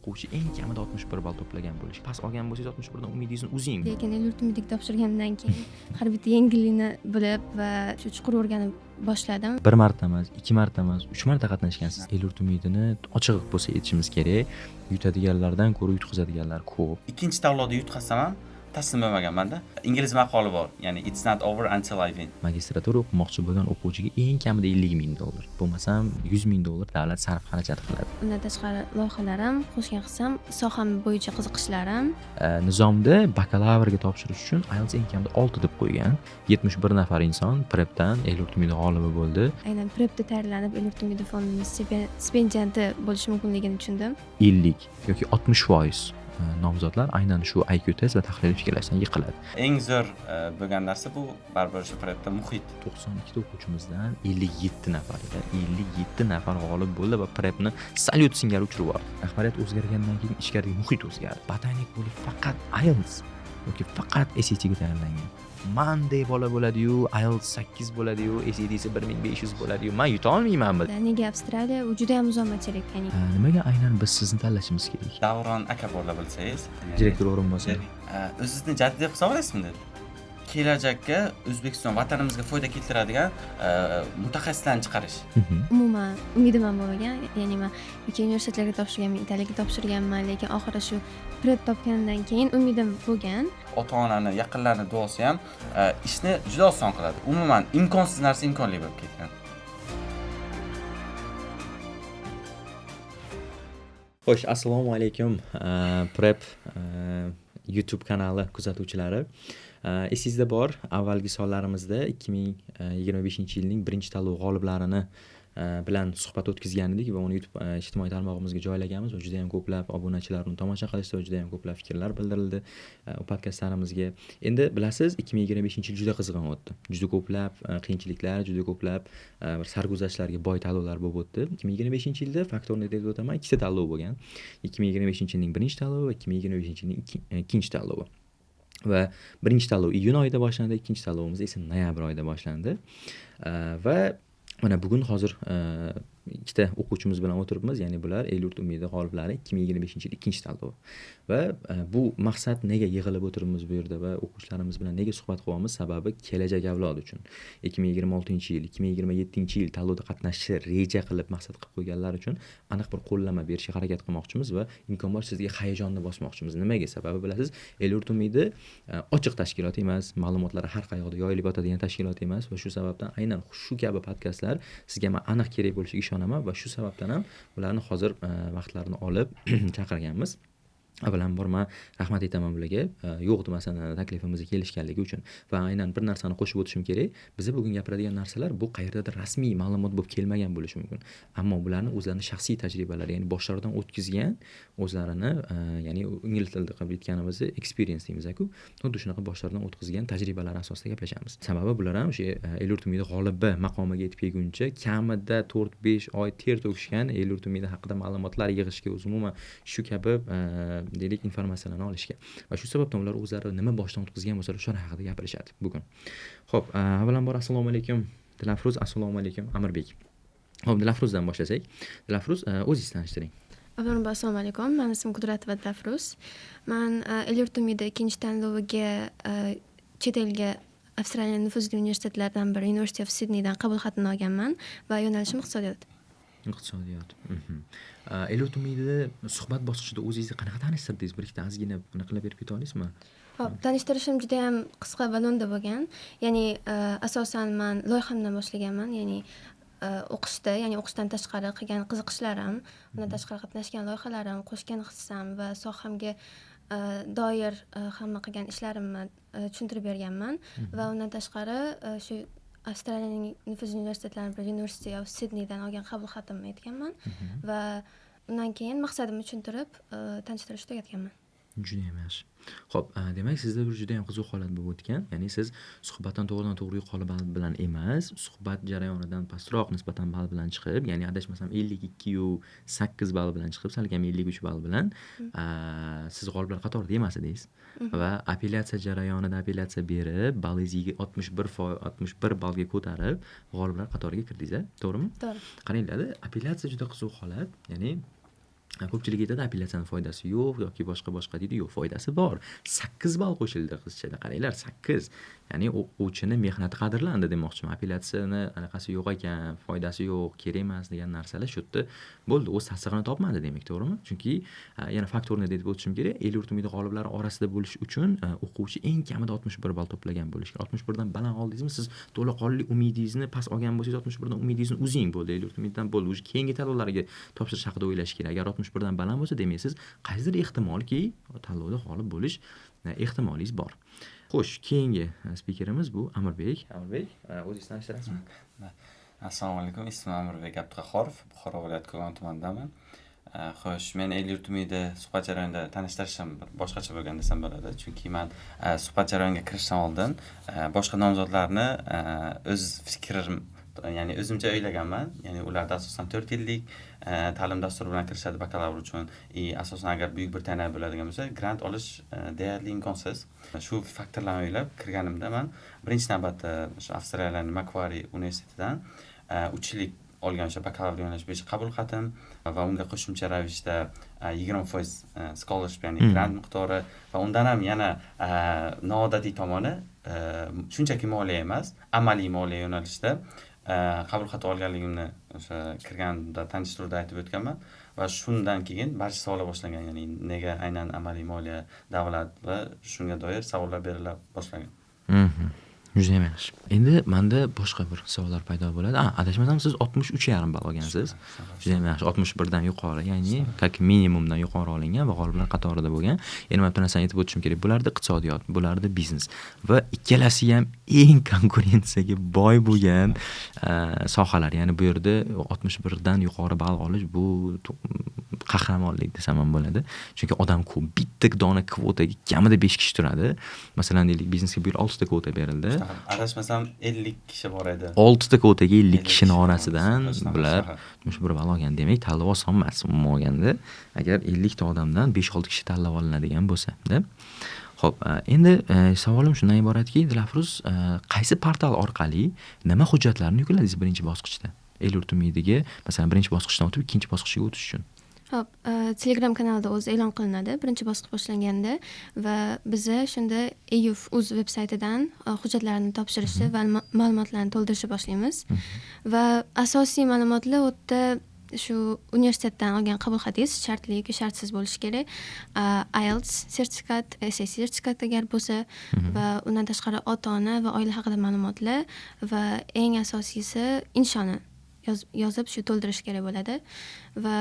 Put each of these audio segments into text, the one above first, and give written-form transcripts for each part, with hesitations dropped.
O'quvchi eng kamida 61 ball to'plagan bo'lishi. Past olgan bo'lsangiz 61 dan umidingizni uzing. Lekin el-yurt umidiga topshirgandan keyin har bitta yangilikni bilib va shu chuqur o'rganib boshladim. Bir marta emas, ikki marta emas, uch marta qatnashgansiz. El-yurt umidini ochiq bo'lsa aytishimiz kerak, yutadiganlardan ko'ra yutqizadiganlar ko'p. Ikkinchi tanlovda yutqazsam ham taslim bo'lmaganman-da. Ingliz maqoli bor, ya'ni it's not over until I win. Magistratura o'qimoqchi bo'lgan o'quvchiga eng kamida $50,000, bo'lmasam $100,000 davlat sarf xarajat qiladi. Undan tashqari loyihalarim, qo'shgan hissam, soham bo'yicha qiziqishlarim. Nizomda bakalavrga topshirish uchun IELTS eng kamida 6 deb qo'ygan. 71 nafar inson prepdan el-yurt umidi g'olibi bo'ldi. Aynan prepda tayyorlanib el-yurt umidi fondining stipendianti bo'lishi mumkinligini tushundim. 50 yoki 60% nomzodlar aynan shu IQ test va tahliliy fikrlashdan yiqiladi. Eng zo'r bo'lgan narsa bu baribir shu prepda muhit. 92 ta o'quvchimizdan 57 nafar, 57 nafar g'olib bo'ldi va prepni salyut singari uchirib yubordi. Rahbariyat o'zgargandan keyin ichkaridagi muhit o'zgardi. Botanik bo'lib faqat IELTS yoki faqat SATga tayyorlangan. Manday bola bo'ladi-yu, IELTS 8 bo'ladi-yu, SATsi 1500 bo'ladi-yu, men yuta olmayman. Nega Avstraliya? U juda ham uzoq materik, ya'ni. Nimaga aynan biz sizni tanlashimiz kerak? Davron aka borlar bilsangiz. Direktor o'rinbosari. O'zingizni jadid deb hisoblaysizmi dedi. Kelajakka O'zbekiston vatanimizga foyda keltiradigan mutaxassislarni chiqarish. Umuman umidim ham bo'lmagan, ya'ni men UK universitetlarga topshirganman, Italiyaga topshirganman, lekin oxiri shu prep topgandan keyin umidim bo'lgan. Ota-onani, yaqinlarni duosi ham ishni juda oson qiladi. Umuman imkonsiz narsa imkonli bo'lib ketgan. Xo'sh, assalomu alaykum Prep YouTube kanali kuzatuvchilari. Esingizda bor, avvalgi sonlarimizda 2025-yilning birinchi tanlov g'oliblarini bilan suhbat o'tkazgan edik va uni YouTube ijtimoiy tarmog'imizga joylaganmiz va juda ham ko'plab obunachilar uni tomosha qilishdi va juda ham ko'plab fikrlar bildirildi u podkastlarimizga. Endi bilasiz, 2025-yil juda qizg'in o'tdi. Juda ko'plab qiyinchiliklar, juda ko'plab bir sarguzashtlarga boy tanlovlar bo'lib o'tdi. 2025-yilda faktorni deb o'taman, ikkita tanlov bo'lgan. 2025-yilning birinchi tanlovi va 2025-yilning ikkinchi tanlovi. Va birinchi tanlov iyun oyida boshlandi, ikkinchi tanlovimiz esa noyabr oyida boshlandi. Va mana bugun hozir ikkita o'quvchimiz bilan o'tiribmiz, ya'ni bular el-yurt umidi g'oliblari 2025-yil ikkinchi tanlovi. Va bu maqsad nega yig'ilib o'tiribmiz bu yerda va o'quvchilarimiz bilan nega suhbat qilyapmiz? Sababi kelajak avlod uchun. 2026-yil, 2027-yil tanlovda qatnashishni reja qilib maqsad qilib qo'yganlar uchun aniq bir qo'llanma berishga harakat qilmoqchimiz va imkon bor sizga hayajonni bosmoqchimiz. Nimaga? Sababi bilasiz, el-yurt umidi ochiq tashkilot emas, ma'lumotlari har qayerda yoyilib yotadigan tashkilot emas va shu sababdan aynan shu kabi podkastlar sizga man aniq kerak bo'lishiga ishonaman va shu sababdan ham ularni hozir vaqtlarini olib chaqirganmiz. Avvalambor man rahmat aytaman bularga, yo'q demasan taklifimizga kelishganligi uchun. Va aynan bir narsani qo'shib o'tishim kerak. Biz bugun gapiradigan narsalar bu qayerdadir rasmiy ma'lumot bo'lib kelmagan bo'lishi mumkin. Ammo bularni o'zlarini shaxsiy tajribalari, ya'ni boshlaridan o'tkazgan o'zlarini, ya'ni ingliz tilida qilib aytganimizda experience deymiz-ku, xuddi shunaqa boshlaridan o'tkazgan tajribalari asosida gaplashamiz. Sababi bular ham o'sha el-yurt umidi g'olibi maqomiga yetib kelguncha kamida 4-5 oy ter to'kishgan, el-yurt umidi haqida ma'lumotlar yig'ishga, o'zi umuman shu kabi deylik informatsiyalarni olishga. Va shu sababdan ular o'zlari nima boshdan o'tkazgan bo'lsalar, o'shalar haqida gapirishadi bugun. Xo'p, avvalambor assalomu alaykum Dilafruz, assalomu alaykum Amirbek. Xo'p, Dilafruzdan boshlasak. Dilafruz, o'zingizni tanishtiring. Avvalambor assalomu alaykum. Meni ismim Qudratova Dilafruz. Men el-yurt umidi ikkinchi tanloviga chet elga Avstraliyaning nufuzli universitetlaridan biri University of Sydneydan qabul xatini olganman va yo'nalishim iqtisodiyot. Iqtisodiyot. El-yurt umidida suhbat bosqichida o'zingizni qanaqa tanishtirdingiz? Bir ikkita ozgina buni qilib berib keta olasizmi? Xo'p, tanishtirishim juda ham qisqa va lo'nda bo'lgan. Ya'ni asosan men loyihamdan boshlaganman, ya'ni o'qishda, ya'ni o'qishdan tashqari qilgan qiziqishlarim, undan tashqari qatnashgan loyihalarim, qo'shgan hissam va sohamga doir hamma qilgan ishlarimni tushuntirib berganman. Va undan tashqari shu Avstraliyaning nufuzli universitetlaridan biri University of Sydneydan olgan qabul xatimni aytganman va undan keyin maqsadimni tushuntirib, tanishtirishni tugatganman. Juda ham yaxshi. Xo'p, demak sizda bir juda ham qiziq holat bo'lib o'tgan. Ya'ni siz suhbatdan to'g'ridan to'g'ri yuqori ball bilan emas, suhbat jarayonidan pastroq nisbatan ball bilan chiqib, ya'ni adashmasam 52.8 ball bilan chiqib, salkam 53 ball bilan, siz g'oliblar qatorida emas edingiz. Va apellyatsiya jarayonida apellyatsiya berib, ballingizni 61 ballga ko'tarib, g'oliblar qatoriga kirdingiz, a? To'g'rimi? To'g'ri. Qaranglar, apellyatsiya juda qiziq holat. Ya'ni Ko'pchilik aytadi, apellyatsiyani foydasi yo'q yoki boshqa boshqa deydi. Yo'q, foydasi bor. 8 ball qo'shildi qizchada. Qaranglar, 8. Ya'ni o'quvchini mehnati qadrlandi demoqchiman. Apellyatsiyani anaqasi yo'q ekan, foydasi yo'q, kerak emas degan narsalar shu yerda bo'ldi, o'z tasdig'ini topmadi demak, to'g'rimi? Chunki yana faktorni deb o'tishim kerak. El-yurt umidi g'oliblari orasida bo'lish uchun o'quvchi eng kamida 61 ball to'plagan bo'lishi kerak. 61 dan baland oldingizmi, siz to'laqonli umidingizni past olgan bo'lsangiz, 61 dan umidingizni uzing, bo'ldi. El-yurt umididan bo'ldi. Уже keyingi tanlovlarga topshirish haqida o'ylash kerak. Agar 61 dan baland bo'lsa, demak siz qaysidir ehtimolki tanlovda g'olib bo'lish ehtimolingiz bor. Xo'sh, keyingi spikerimiz bu Amirbek. Amirbek, o'zingizni tanishtirasizmi? Assalomu alaykum, ismim Amirbek Abduqahhorov, Buxoro viloyati Kogon tumanidaman. Xo'sh, men El-yurt umidi suhbat jarayonida tanishtirishim bir boshqacha bo'lgan desam bo'ladi. Chunki man suhbat jarayoniga kirishdan oldin boshqa nomzodlarni o'z fikrim, ya'ni o'zimcha o'ylaganman. Ya'ni ularda asosan 4 yillik ta'lim dasturi bilan kirishadi bakalavr uchun. И asosan agar Buyuk Britaniyada bo'ladigan bo'lsa, grant olish deyarli imkonsiz. Shu faktorlarni o'ylab kirganimda man birinchi navbatda o'sha Avstraliyaning Macquarie universitetidan 3 yillik olgan o'sha bakalavr yo'nalishi bo'yicha qabul xatim va unga qo'shimcha ravishda 20% scholarship, ya'ni grant miqdori va undan ham yana noodatiy tomoni, shunchaki moliya emas, amaliy moliya yo'nalishida qabul xati olganligimni o'sha kirganda tanishtiruvda aytib o'tganman va shundan keyin barcha savollar boshlangan, ya'ni nega aynan amaliy moliya, davlat va shunga doir savollar berila boshlagan. Judayam yaxshi. Endi menda boshqa bir savollar paydo bo'ladi. Adashmasam siz 63,5 ball olgansiz. Judayam yaxshi, 61 dan yuqori, ya'ni как minimumdan yuqori olingan va g'oliblar qatorida bo'lgan. Endi mana bitta narsani aytib o'tishim kerak. Bularda iqtisodiyot, bularda biznes va ikkalasi ham eng konkurensiyaga boy bo'lgan sohalar. Ya'ni bu yerda 61 dan yuqori ball olish bu qahramonlik desam ham bo'ladi. Chunki odam ko'p, bitta dona kvotaga kamida 5 kishi turadi. Masalan, deylik, biznesga bu yil 6 ta kvota berildi. Adashmasam 50 kishi bor edi. 6 ta kvotaga 50 50 kishini kishi orasidan bular 61 ball olgan. Demak, tanlov oson emas umuman olganda. Agar 50 ta odamdan 5-6 kishi tanlab olinadigan bo'lsa-da. Xo'p, endi savolim shundan iboratki, Dilafruz, qaysi portal orqali nima hujjatlarni yukladingiz birinchi bosqichda? El-yurt umidiga, masalan, birinchi bosqichdan o'tib, ikkinchi bosqichga o'tish uchun. Xo'p, Telegram kanalida o'zi e'lon qilinadi birinchi bosqich boshlanganda va biza shunda EYUF uz veb saytidan hujjatlarni topshirishni va ma'lumotlarni to'ldirishni boshlaymiz. Va asosiy ma'lumotlar u yerda shu universitetdan olgan qabul xatingiz shartli yoki shartsiz bo'lishi kerak. IELTS sertifikat, SAT sertifikat agar bo'lsa va undan tashqari ota-ona va oila haqida ma'lumotlar va eng asosiysi inshoni yozib shu to'ldirish kerak bo'ladi. Va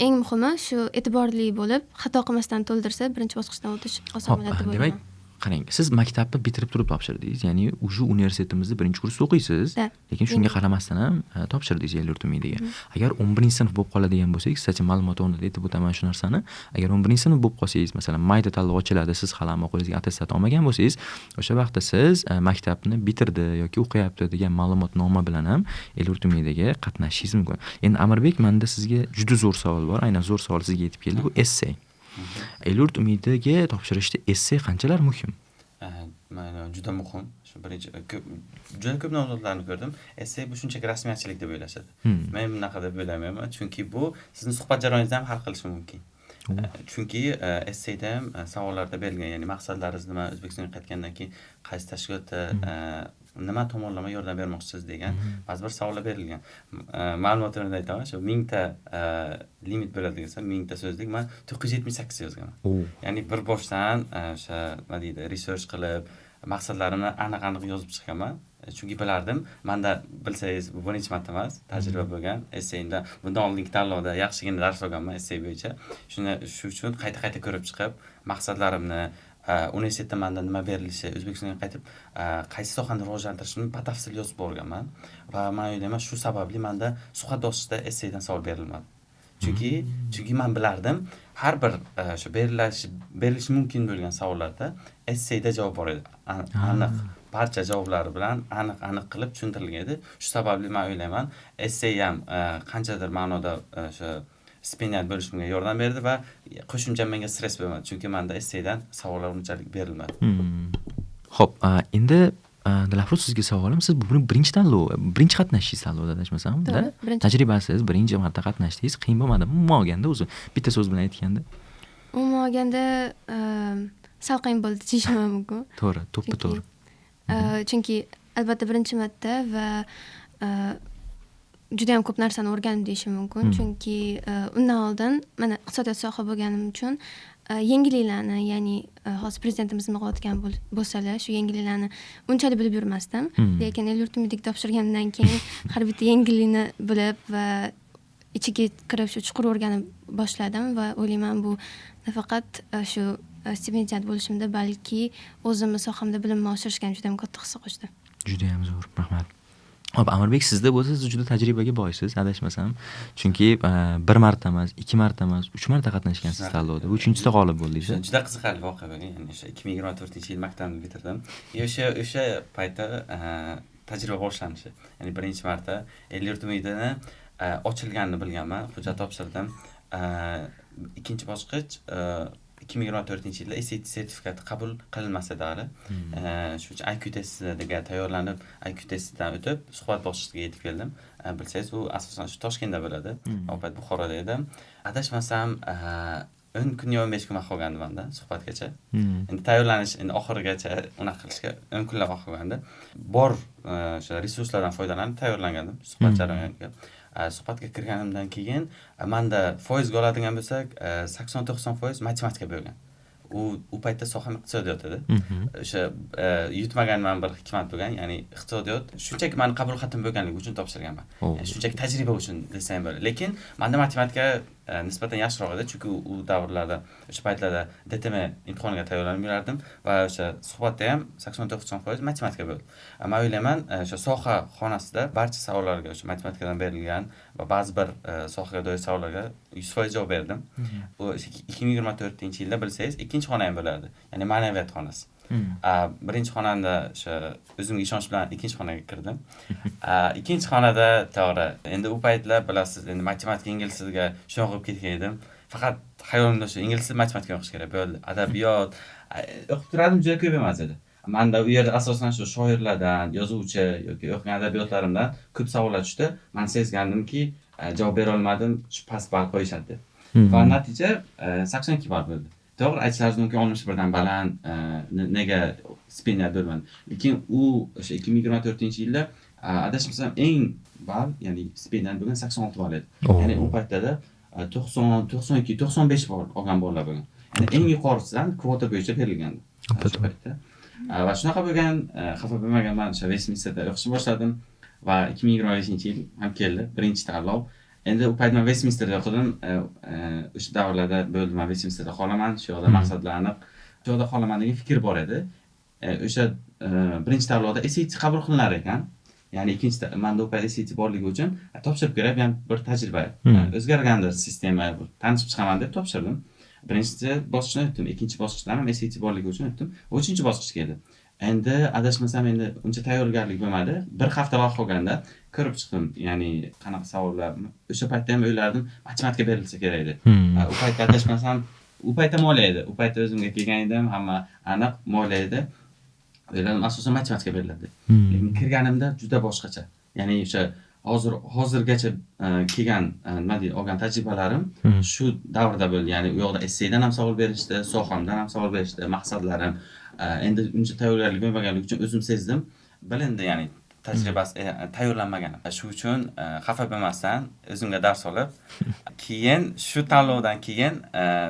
eng muhimi shu e'tiborli bo'lib, xato qilmasdan to'ldirsa, birinchi bosqichdan o'tish oson bo'ladi deb Demak, o'ylayman. qarang, siz maktabni bitirib turib topshirdingiz, ya'ni уже universitetimizda birinchi kursda o'qiysiz, lekin shunga qaramasdan ham topshirdingiz El-yurt umidiga. Agar 11-sinf bo'lib qoladigan bo'lsak, кстати, ma'lumot o'rnida aytib o'taman shu narsani. Agar 11-sinf bo'lib qolsangiz, masalan, mayda tanlov ochiladi, siz hali ham qo'lingizga attestat olmagan bo'lsangiz, o'sha vaqtda siz maktabni bitirdi yoki o'qiyapti degan ma'lumotnoma bilan ham El-yurt umidiga qatnashishingiz mumkin. Endi Amirbek, menda sizga juda zo'r savol bor. Aynan zo'r savol sizga yetib keldi. Bu essay. El-yurt umidiga topshirishda essay qanchalar muhim? Mana juda muhim. Shu birinchi ko'p, juda ko'p nomzodlarni ko'rdim. Essay bu shunchaki rasmiyatchilik deb o'ylashadi. Men bunaqa deb o'ylamayman, chunki bu sizni suhbat jarayoningizda ham hal qilishi mumkin. Chunki essayda ham savollarda berilgan, ya'ni maqsadlaringiz nima, O'zbekistonga qaytgandan keyin qaysi tashkilotda nima tomonlama yordam bermoqchisiz degan ba'zi bir savollar berilgan. Ma'lumot o'rnida aytaman, shu 1000 ta limit bo'ladi desa, 1000 ta so'zlik man 978 yozganman. Ya'ni bir boshdan o'sha nima deydi, research qilib, maqsadlarimni aniq aniq yozib chiqqanman. Chunki bilardim, manda, bilsangiz, bu birinchi marta emas, tajriba bo'lgan. Essayda bundan oldingi tanlovda yaxshigina dars olganman essay bo'yicha. Shuni shu uchun qayta qayta ko'rib chiqib, maqsadlarimni, universitetda manda nima berilishi, O'zbekistonga qaytib qaysi sohani rivojlantirishimni batafsil yozib borganman va man o'ylayman, shu sababli manda suhbat bosqichida essaydan savol berilmadi. Chunki man bilardim, har bir shu berilishi mumkin bo'lgan savollarda essayda javob bor edi. Aniq barcha javoblari bilan aniq aniq qilib tushuntirilgan edi. Shu sababli man o'ylayman, essay ham qanchadir ma'noda o'sha stipendiat bo'lishimga yordam berdi va qo'shimcha menga stress bo'lmadi. Chunki menda essaydan savollar unchalik berilmadi. Xo'p, endi Dilafruz, sizga savolim, siz buni birinchi tanlov, birinchi qatnashishingiz tanlovda, adashmasam, To'g'ri, birinchi. Tajribasiz, birinchi marta qatnashdingiz, qiyin bo'lmadimi umuman olganda, o'zi bitta so'z bilan aytganda? Umuman olganda, sal qiyin bo'ldi deyishim ham mumkin. To'g'ri, to'ppa to'g'ri. Chunki albatta birinchi marta va juda yam ko'p narsani o'rgandim deyishim mumkin. Chunki undan oldin mana iqtisodiyot soha bo'lganim uchun yengilliklarni, ya'ni hozir prezidentimiz nima qilayotgan bo'lsalar, shu yengilliklarni unchalik bilib yurmasdim. Lekin el-yurt umidga topshirganimdan keyin har bitta yengillikni bilib va ichiga kirib, shu chuqur o'rganib boshladim va o'ylayman, bu nafaqat shu stipendiyat bo'lishimda, balki o'zimni sohamda bilimimni oshirishga ham juda ham katta hissa qo'shdi. Judayam zo'r, rahmat. Xo'p, Amirbek, sizda bo'lsa, siz juda tajribaga boysiz, adashmasam. Chunki bir marta emas, ikki marta emas, uch marta qatnashgansiz tanlovda. Bu uchinchisida g'olib bo'ldingiz. Juda qiziqarli voqea bo'lgan. Ya'ni o'sha 2024-yil maktabni bitirdim. O'sha paytda tajriba boshlanishi. Ya'ni birinchi marta el-yurt umidini ochilganini bilganman, hujjat topshirdim. Ikkinchi bosqich 2024-yilda SAT sertifikati qabul qilinmas edi hali. Shuning uchun IQ testiga tayyorlanib, IQ testidan o'tib, suhbat bosqichiga yetib keldim. Bilsangiz, u asosan shu Toshkentda bo'ladi. U payt Buxoroda edim. Adashmasam, 10 kun yo 15 kun vaqt qolgandi manda suhbatgacha. Endi tayyorlanish, endi oxirigacha unaqa qilishga 10 kunlab vaqt qolgandi. Bor o'sha resurslardan foydalanib tayyorlangandim suhbat jarayoniga. Suhbatga kirganimdan keyin manda foizga oladigan bo'lsak, 80-90% matematika bo'lgan. U paytda soham iqtisodiyot edi. O'sha yutmaganman bir hikmat bo'lgan, ya'ni iqtisodiyot shunchaki mani qabul xatim bo'lganligi uchun topshirganman. Ya'ni shunchaki tajriba uchun desam bo'ladi. Lekin menda matematika nisbatan yaxshiroq edi, chunki u davrlarda, o'sha paytlarda DTM imtihoniga tayyorlanib yurardim va o'sha suhbatda ham 80-90% matematika bo'ldi. Man o'ylayman, o'sha soha xonasida barcha savollarga o'sha matematikadan berilgan va ba'zi bir sohaga doir savollarga 100% javob berdim. U o'sha 2024-yilda bilsangiz, ikkinchi xona ham bo'lardi, ya'ni ma'naviyat xonasi. Birinchi xonamda o'sha o'zimga ishonch bilan ikkinchi xonaga kirdim. Ikkinchi xonada to'g'ri, endi u paytlar bilasiz, endi matematika, ingliz tiliga shunaqa bo'lib ketgan edim. Faqat xayolimda o'sha ingliz tili, matematika o'qish kerak bo'ldi. Adabiyot o'qib turardim, juda ko'p emas edi. Manda u yerda asosan shu shoirlardan, yozuvchi yoki o'qigan adabiyotlarimdan ko'p savollar tushdi. Man sezgandimki, javob bera olmadim, shu past ball qo'yishadi deb. Va natija 82 ball bo'ldi. To'g'ri, aytishlaringiz mumkin, 61dan baland, nega stipendiya bo'lmadi. Lekin u o'sha 2024-yilda, adashmasam, eng ball, ya'ni stipendiya bo'lgan 86 ball edi. Ya'ni u paytda 90, 92, 95 ball olgan bolalar bo'lgan. Ya'ni eng yuqorisidan kvota bo'yicha berilgandi o'sha paytda. Va shunaqa bo'lgan, xafa bo'lmaganman, o'sha Westminsterda o'qishni boshladim va 2025-yil ham keldi, birinchi tanlov. Endi u payt men Westminsterda o'qidim. O'sha davrlarda bo'ldi, men Westminsterda qolaman, shu yoqda maqsadlar aniq. Shu yoqda qolaman degan fikr bor edi. O'sha birinchi tanlovda SAT qabul qilinar ekan. Ya'ni ikkinchi menda u payt SAT borligi uchun topshirib ko'ray, bu ham bir tajriba. O'zgargandir sistema, tanishib chiqaman deb topshirdim. Birinchi bosqichdan o'tdim, ikkinchi bosqichdan ham SAT borligi uchun o'tdim. Uchinchi bosqich keldi. Endi adashmasam, endi uncha tayyorgarlik bo'lmadi. Bir hafta vaqt qolganda ko'rib chiqdim, ya'ni qanaqa savollar. O'sha paytda ham o'ylardim, matematika berilsa kerak edi. U paytda adashmasam, u paytda moliya edi. U paytda o'zimga kelgan edim, hamma aniq moliya edi. O'yladim, asosan matematika beriladi. Lekin kirganimda juda boshqacha. Ya'ni o'sha hozirgacha kelgan, nima deydi, olgan tajribalarim shu davrda bo'ldi. Ya'ni u yoqda essaydan ham savol berishdi, sohamdan ham savol berishdi, maqsadlarim. Endi uncha tayyorgarlik bo'lmaganligi uchun o'zim sezdim. Bilindi, ya'ni tajribasi tayyorlanmaganim. Shu uchun xafa bo'lmasdan o'zimga dars olib, keyin shu tanlovdan keyin,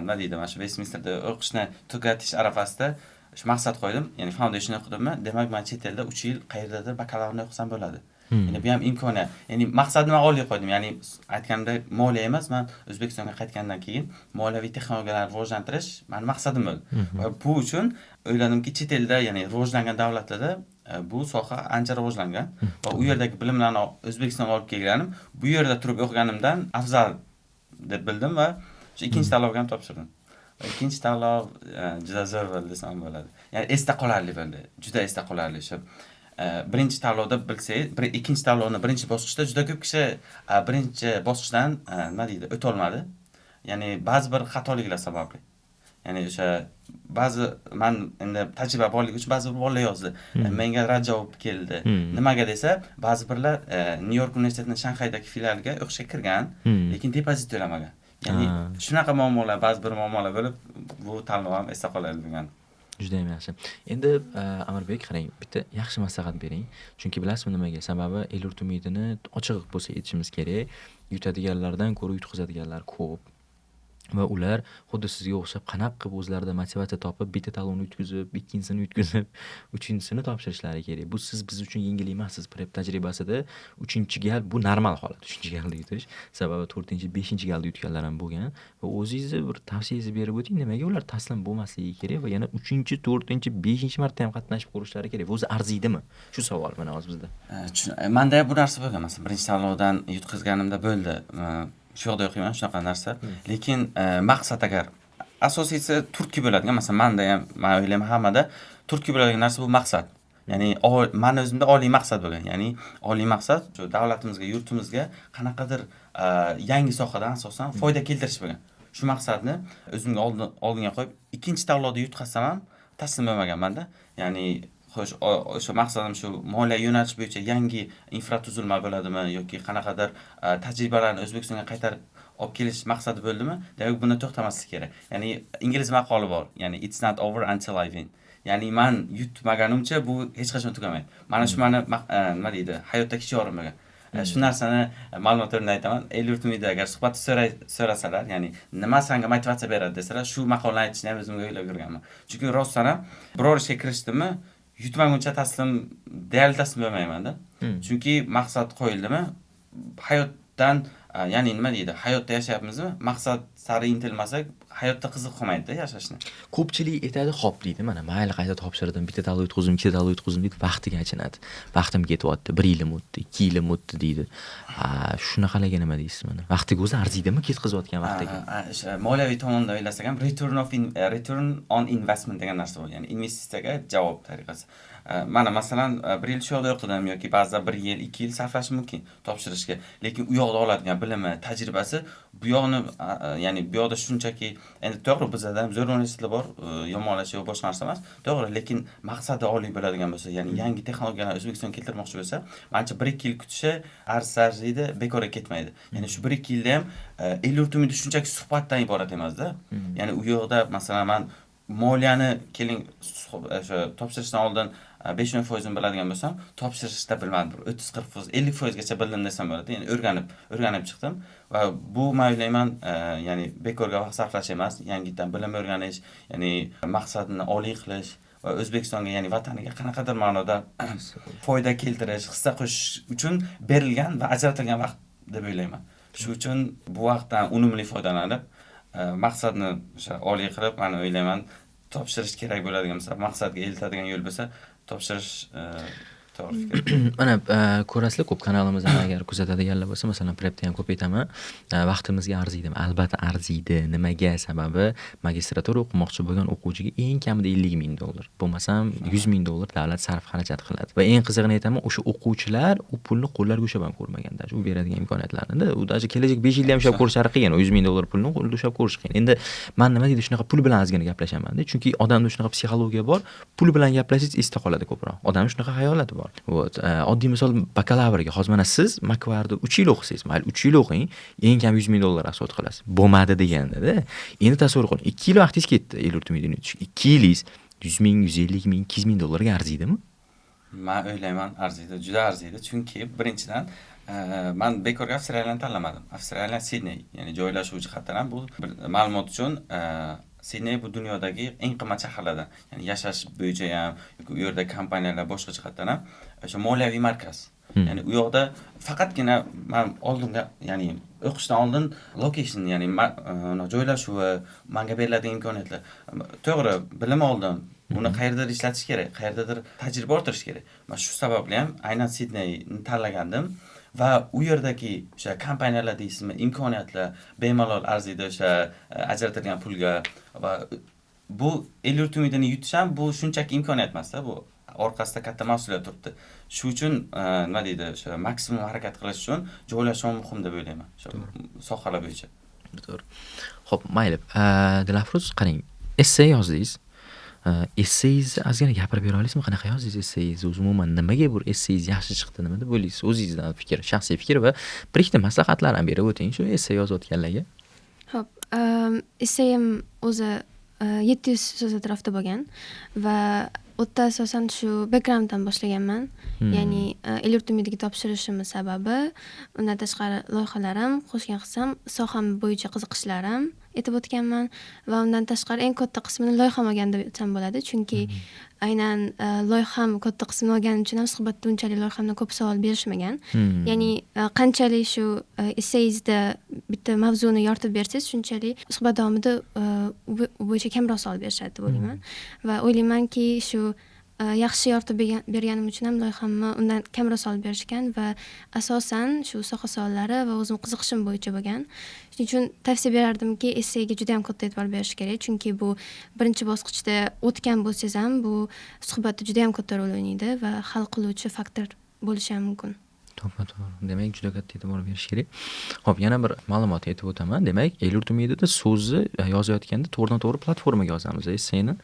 nima deydi, mana shu Westminsterda o'qishni tugatish arafasida shu maqsad qo'ydim. Ya'ni foundation o'qidimmi, demak men chet elda 3 yil qayerdadir bakalavrni o'qisam bo'ladi. Ya'ni bu ham imkoniyat. Ya'ni maqsadni men oliy qo'ydim. Ya'ni aytganimdek, moliya emas, men O'zbekistonga qaytgandan keyin moliyaviy texnologiyalarni rivojlantirish meni maqsadim bo'ldi. Va bu uchun o'yladimki, chet elda, ya'ni rivojlangan davlatlarda bu soha ancha rivojlangan va u yerdagi bilimlarni O'zbekistonga olib kelganim, bu yerda turib o'qiganimdan afzal deb bildim va shu ikkinchi tanlovga ham topshirdim. Va ikkinchi tanlov juda zo'r bo'ldi desam bo'ladi. Ya'ni esda qolarli bo'ldi. Juda esda qolarli o'sha. Birinchi tanlovda bilsangiz, ikkinchi tanlovni birinchi bosqichda juda ko'p kishi birinchi bosqichdan, nima deydi, o'ta olmadi. Ya'ni ba'zi bir xatoliklar sababli. Ya'ni o'sha ba'zi man endi tajriba borligi uchun ba'zi bir bolalar yozdi. Menga rad javob keldi. Nimaga desa, ba'zi birlar Nyu-York universitetining Shanxaydagi filialiga o'qishga kirgan, lekin depozit to'lamagan. Ya'ni shunaqa muammolar, ba'zi bir muammolar bo'lib, bu tanlov ham esda qoladi bo'lgan. Juda ham yaxshi. Endi Amirbek, qarang, bitta yaxshi maslahat bering. Chunki bilasizmi nimaga? Sababi el-yurt umidini ochiq bo'lsa aytishimiz kerak. Yutadiganlardan ko'ra yutqizadiganlar ko'p. Va ular xuddi sizga o'xshab qanaqa qilib o'zlarida motivatsiya topib, bitta talonni yutqizib, ikkinchisini yutqizib, uchinchisini topshirishlari kerak. Bu siz biz uchun yengil emassiz. Prep tajribasida uchinchi gal bu normal holat. Uchinchi galda yutish. Sababi to'rtinchi, beshinchi galda yutganlar ham bo'lgan. Va o'zingizni bir tavsiyangizni berib o'ting, nimaga ular taslim bo'lmasligi kerak va yana uchinchi, to'rtinchi, beshinchi marta ham qatnashib ko'rishlari kerak. Bu o'zi arziydimi? Shu savol mana hozir bizda. Menda ham bu narsa bo'lgan. Masalan, birinchi tanlovdan yutqizganimda bo'ldi. Shu yoqda o'qiyman, shunaqa narsa. Lekin maqsad agar asosiysi turtki bo'ladigan, masalan, menda ham, men o'ylayman hammada turtki bo'ladigan narsa bu maqsad. Ya'ni meni o'zimda oliy maqsad bo'lgan. Ya'ni oliy maqsad shu davlatimizga, yurtimizga qanaqadir yangi sohadan asosan foyda keltirish bo'lgan. Shu maqsadni o'zimga oldinga qo'yib, ikkinchi tanlovda yutqazsam ham taslim bo'lmaganman-da. Ya'ni xo'sh, o'sha maqsadim shu moliya yo'nalish bo'yicha yangi infratuzilma bo'ladimi yoki qanaqadir tajribalarni O'zbekistonga qaytarib olib kelish maqsadi bo'ldimi? Demak, buni to'xtamaslik kerak. Ya'ni ingliz maqoli bor. Ya'ni it's not over until I win. Ya'ni man yutmaganimcha bu hech qachon tugamaydi. Mana shu mani nima deydi, hayotdagi shiorim bo'lgan. Shu narsani ma'lumot o'rnida aytaman. El-yurt umidi agar suhbat so'rasalar, ya'ni nima senga motivatsiya beradi desalar, shu maqolani aytishni ham o'zimga o'ylab yurganman. Chunki rostdan ham biror ishga kirishdimmi, yutmaguncha taslim, deyarli taslim bo'lmayman-da. Chunki maqsad qo'yildimi, hayotdan, ya'ni nima deydi, hayotda yashayapmizmi, maqsad sari intilmasak, hayotda qiziq qolmaydi-da yashashni. Ko'pchilik aytadi, xo'p deydi, mana mayli qayta topshirdim, bitta tanlov yutqizdim, ikkita tanlov yutqizdim deydi, vaqtiga achinadi. Vaqtim ketyapti, 1 yilim o'tdi, 2 yilim o'tdi deydi. Shunaqalarga nima deysiz mana? Vaqtiga o'zi arziydimi ketkazayotgan vaqtiga? O'sha moliyaviy tomondan o'ylasak ham return on investment degan narsa bor, ya'ni investitsiyaga javob tariqasi. Mana masalan, 1 yil shu yoqda o'qidim yoki ba'zida 1 yil, 2 yil sarflash mumkin topshirishga, lekin u yoqda oladigan bilimi, tajribasi bu yoqni, ya'ni bu yoqda shunchaki endi to'g'ri bizada ham zo'r universitetlar bor, yomonlash yo'q, boshqa narsa emas. To'g'ri, lekin maqsadi oliy bo'ladigan bo'lsa, ya'ni yangi texnologiyalarni O'zbekistonga keltirmoqchi bo'lsa, manimcha 1-2 yil kutishi arziydi, bekorga ketmaydi. Ya'ni shu 1-2 yilda ham el-yurt umidi shunchaki suhbatdan iborat emas-da. Ya'ni u yoqda masalan men moliyani keling o'sha topshirishdan oldin 5-10% biladigan bo'lsam, topshirishda bilmadim, bir 30-40%, 50% gacha bildim desam bo'ladi. Ya'ni o'rganib chiqdim va bu men o'ylayman, ya'ni bekorga vaqt sarflash emas, yangidan bilim o'rganish, ya'ni maqsadini oliy qilish va O'zbekistonga, ya'ni vataniga qanaqadir ma'noda foyda keltirish, hissa qo'shish uchun berilgan va ajratilgan vaqt deb o'ylayman. Shu uchun bu vaqtdan unumli foydalanib, maqsadni o'sha oliy qilib, men o'ylayman, topshirish kerak bo'ladigan, masalan, maqsadga eltadigan yo'l bo'lsa, topshirish to'g'ri fikr. Mana ko'rasizlar, ko'p kanalimizdan agar kuzatadiganlar bo'lsa, masalan, prepda ham ko'p aytaman, vaqtimizga arziydimi? Albatta arziydi. Nimaga? Sababi magistratura o'qimoqchi bo'lgan o'quvchiga eng kamida $50,000, bo'lmasam $100,000 davlat sarf xarajat qiladi. Va eng qizig'ini aytaman, o'sha o'quvchilar u pulni qo'llariga ushlab ham ko'rmagan, даже u beradigan imkoniyatlarni-da. U даже kelajak 5 yilda ham ushlab ko'rishlari qiyin, u $100,000 pulni qo'lida ushlab ko'rish qiyin. Endi men nima deydi, shunaqa pul bilan ozgina gaplashaman-da, chunki odamda shunaqa psixologiya bor, pul bilan gaplashingiz esda qoladi ko'proq. Odamda shunaqa xayolati bor. Вот, oddiy misol bakalavrga hozir mana siz Makvarda 3 yil o'qisangiz, mayli 3 yil o'qing, eng kam $100,000 rasxod qilasiz. Bo'lmadi deganda-da. Endi tasavvur qiling, 2 yil vaqtingiz ketdi, el-yurt umidini yutish. 2 yilingiz $100,000, $150,000, $200,000 ga arziydimi? Men o'ylayman, arziydi, juda arziydi. Chunki birinchidan, men bekorga Avstraliyani tanlamadim. Avstraliya Sidney, ya'ni joylashuv jihatdan ham bu bir ma'lumot uchun, Sidney bu dunyodagi eng qimmat shaharlardan. Ya'ni yashash bo'yicha ham, yoki u yerda kompaniyalar boshqa jihatdan ham o'sha moliyaviy markaz. Ya'ni u yoqda faqatgina men oldinga, ya'ni o'qishdan oldin location, ya'ni joylashuvi, menga beriladigan imkoniyatlar. To'g'ri, bilim oldim. Buni qayerdadir ishlatish kerak, qayerdadir tajriba orttirish kerak. Men shu sababli ham aynan Sidneyni tanlagandim va u yerdagi o'sha kompaniyalar deysizmi, imkoniyatlar bemalol arziydi o'sha ajratilgan pulga va bu el-yurt umidini yutish ham bu shunchaki imkoniyat emas-da, bu orqasida katta mas'uliyat turibdi. Shu uchun nima deydi, o'sha maksimum harakat qilish uchun joylashuv muhim deb o'ylayman, o'sha sohalar bo'yicha. To'g'ri. Xo'p, mayli. Dilafruz, qarang, Esse yozdingiz. Essengizni ozgina gapirib bera olasizmi? Qanaqa yozdingiz essengizni? O'zi umuman nimaga bu essengiz yaxshi chiqdi? Nima deb o'ylaysiz? O'zingizdan fikr, shaxsiy fikr va bir ikkita maslahatlar ham berib o'ting shu esse yozayotganlarga. Xo'p, esseyim o'zi 700 so'z atrofida bo'lgan va u yerda asosan shu backgrounddan boshlaganman. Ya'ni el-yurt umidiga topshirishimni sababi, undan tashqari loyihalarim, qo'shgan hissam, soham bo'yicha qiziqishlarim aytib o'tganman va undan tashqari eng katta qismini loyiham olgan deb aytsam bo'ladi. Chunki aynan loyiham katta qismini olganim uchun ham suhbatda unchalik loyihamdan ko'p savol berishmagan. Ya'ni qanchalik shu esseyingizda bitta mavzuni yoritib bersangiz, shunchalik suhbat davomida u bo'yicha kamroq savol berishadi deb o'ylayman. Va o'ylaymanki, shu yaxshi yoritib berganim uchun ham loyihamni undan kamroq savol berishgan va asosan shu soha savollari va o'zim qiziqishim bo'yicha bo'lgan. Shuning uchun tavsiya berardimki, esseyga juda ham katta e'tibor berish kerak, chunki bu birinchi bosqichda o'tgan bo'lsangiz ham bu suhbatda juda ham katta rol o'ynaydi va hal qiluvchi faktor bo'lishi ham mumkin. To'ppa to'g'ri. Demak, juda katta e'tibor berish kerak. Xo'p, yana bir ma'lumot aytib o'taman. Demak, el-yurt umidida so'zni yozayotganda to'g'ridan-to'g'ri platformaga yozamiz esseni.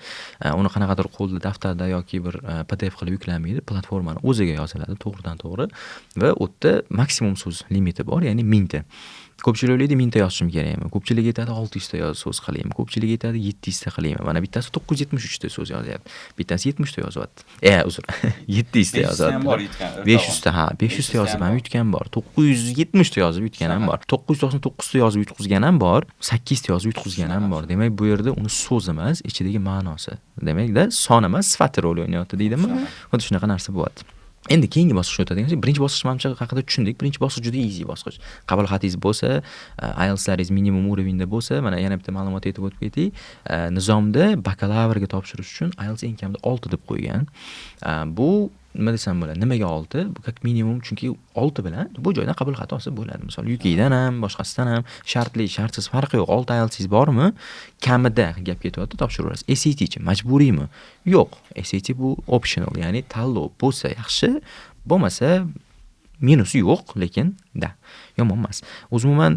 Uni qanaqadir qo'lda daftarda yoki bir PDF qilib yuklanmaydi, platformani o'ziga yoziladi to'g'ridan-to'g'ri va u yerda maksimum so'z limiti bor, ya'ni 1000 ta. Ko'pchilik o'ylaydi 1000 ta yozishim kerakmi? Ko'pchilik aytadi 600 ta so'z qilaymi? Ko'pchilik aytadi 700 ta qilaymi? Mana bittasi 973 ta so'z yozyapti. Bittasi 70 ta yozyapti. Uzr. 700 ta yozyapti. Bor yutgan. 500 ta, ha, 500 ta yozib ham yutgan bor. 970 ta yozib yutgan ham bor. 999 ta yozib yutqizgan ham bor. 8 ta yozib yutqizgan ham bor. Demak, bu yerda uni so'z emas, ichidagi ma'nosi. Demak-da, son emas, sifati rol o'ynayapti deydimi? Xuddi shunaqa narsa bo'lyapti. Endi keyingi bosqichga o'tadigan bo'lsak, birinchi bosqich manimcha haqida tushundik. Birinchi bosqich juda easy bosqich. Qabul xatingiz bo'lsa, IELTSlaringiz minimum уровень da bo'lsa, mana yana bitta ma'lumot aytib o'tib ketay. Nizomda bakalavrga topshirish uchun IELTS eng kamida 6 deb qo'ygan. Bu nima desam bo'ladi? Nimaga 6? Bu как minimum, chunki 6 bilan bu joydan qabul xati olsa bo'ladi. Misol UKdan ham, boshqasidan ham shartli, shartsiz farqi yo'q. 6 IELTSingiz bormi? Kamida gap ketyapti, topshiraverasiz. SAT-chi majburiymi? Yo'q. SAT bu optional, ya'ni tanlov bo'lsa yaxshi, bo'lmasa minusi yo'q, lekin da yomon emas. O'zi umuman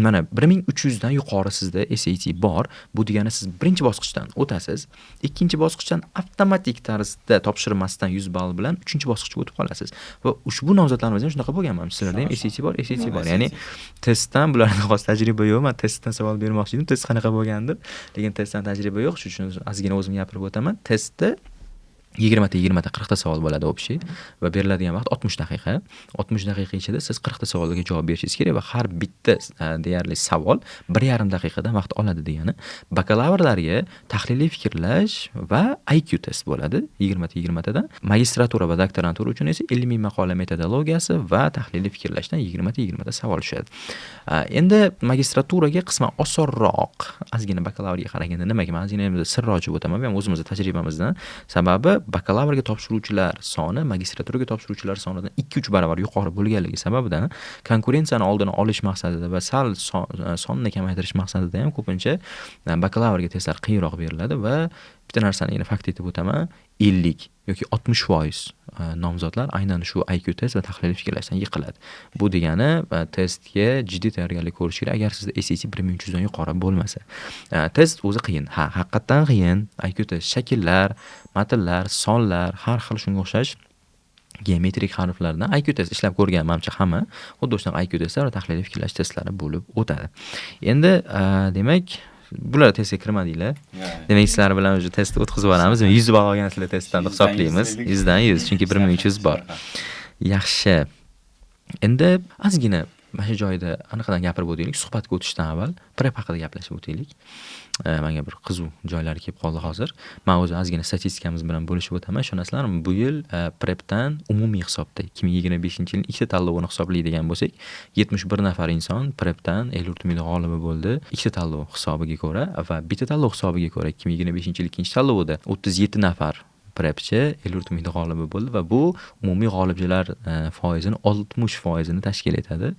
mana 1300 dan yuqori sizda SAT bor. Bu degani siz birinchi bosqichdan o'tasiz, ikkinchi bosqichdan avtomatik tarzda topshirmasdan 100 ball bilan uchinchi bosqichga o'tib qolasiz. Va ushbu nomzodlarimiz ham shunaqa bo'lgan, mana sizlarda ham SAT bor, SAT bor. Ya'ni testdan bularda xos tajriba yo'q. Men testdan savol bermoqchi edim, test qanaqa bo'lgandir, lekin testdan tajriba yo'q. Shuning uchun ozgina o'zim gapirib o'taman. Testda 20 ta 20 ta 40 ta savol bo'ladi общий va beriladigan vaqt 60 daqiqa. 60 daqiqa ichida siz 40 ta savolga javob berishingiz kerak va har bitta deyarli savol 1,5 daqiqadan vaqt oladi degani. Bakalavrlarga tahliliy fikrlash va IQ test bo'ladi 20 ta 20 tadan. Magistratura va doktorantura uchun esa ilmiy maqola metodologiyasi va tahliliy fikrlashdan 20 ta 20 ta savol tushadi. Endi magistraturaga qisman osonroq, ozgina bakalavrga qaraganda. Nimaga? Men ozgina endi sirni ochib o'taman, bu ham o'zimizni tajribamizdan. Sababi bakalavrga topshiruvchilar soni magistraturaga topshiruvchilar sonidan 2-3 barobar yuqori bo'lganligi sababidan konkurensiyani oldini olish maqsadida va sal sonni kamaytirish maqsadida ham ko'pincha bakalavrga testlar qiyinroq beriladi. Va bitta narsani yana fakt etib o'taman, 50 yoki 60% nomzodlar aynan shu IQ test va tahliliy fikrlashdan yiqiladi. Bu degani testga jiddiy tayyorgarlik ko'rish kerak, agar sizda SAT 1300 dan yuqori bo'lmasa. Test o'zi qiyin. Ha, haqiqatdan qiyin. IQ test shakllar, matnlar, sonlar, har xil shunga o'xshash geometrik harflardan IQ test ishlab ko'rgan manimcha hamma, xuddi shunaqa IQ testlar va tahliliy fikrlash testlari bo'lib o'tadi. Endi demak, bular testga kirmadinglar. Demak, sizlar bilan уже test o'tkazib yuboramiz. 100 ball olgan sizlar testdan hisoblaymiz. 100 dan 100, chunki 1300 bor. Yaxshi. Endi ozgina mana shu joyda aniqdan gapirib o'taylik. Suhbatga o'tishdan avval prep haqida gaplashib o'taylik. Menga bir qiziq joylari kelib qoldi hozir. Men o'zi ozgina statistikamiz bilan bo'lishib o'taman. Ishonasizlarmi, bu yil prepdan umumiy hisobda 2025-yilning ikkita tanlovini hisoblaydigan bo'lsak, 71 nafar inson prepdan el-yurt umidi g'olibi bo'ldi. Ikkita tanlov hisobiga ko'ra va bitta tanlov hisobiga ko'ra 2025-yil ikkinchi tanlovida 37 nafar prepchi El-yurt umidi g'olibi bo'ldi va bu umumiy g'olibchilar foizini 60% tashkil etadi.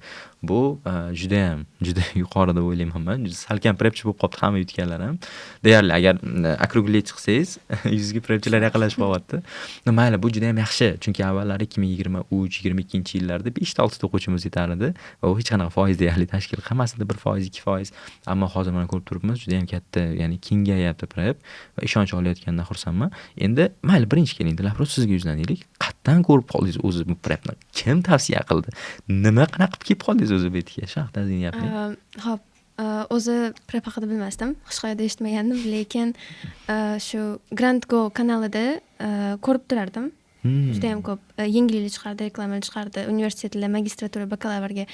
Bu judayam juda yuqori deb o'ylayman man. Juda salkam prepchi bo'lib qolibdi hamma yutganlar ham. Deyarli agar округлить qilsangiz 100 ga prepchilar yaqinlashib qolyapti. Mayli, bu juda ham yaxshi, chunki avvallari 2023, 22-yillarda 5 ta 6 ta o'quvchimiz yetar edi va u hech qanaqa foiz deyarli tashkil qilmasdi, 1%, 2%. Ammo hozir mana ko'rib turibmiz, juda ham katta, ya'ni kengayapti prep va ishonch olayotganidan xursandman. Endi mayli, birinchi keling, Dilafruz, sizga yuzlanaylik. Qayerdan ko'rib qoldingiz o'zi bu prepni? Kim tavsiya qildi? Nima, qanaqa qilib kelib qoldingiz o'zi bu yerga? Shu haqida ozgina gapiring. Ho'p, o'zi prep haqida bilmasdim, hech qayerda eshitmagandim, lekin shu Grant Go kanalida ko'rib turardim. Judayam ko'p yengilliklar chiqardi, reklamalar chiqardi, universitetlar, magistratura, bakalavrga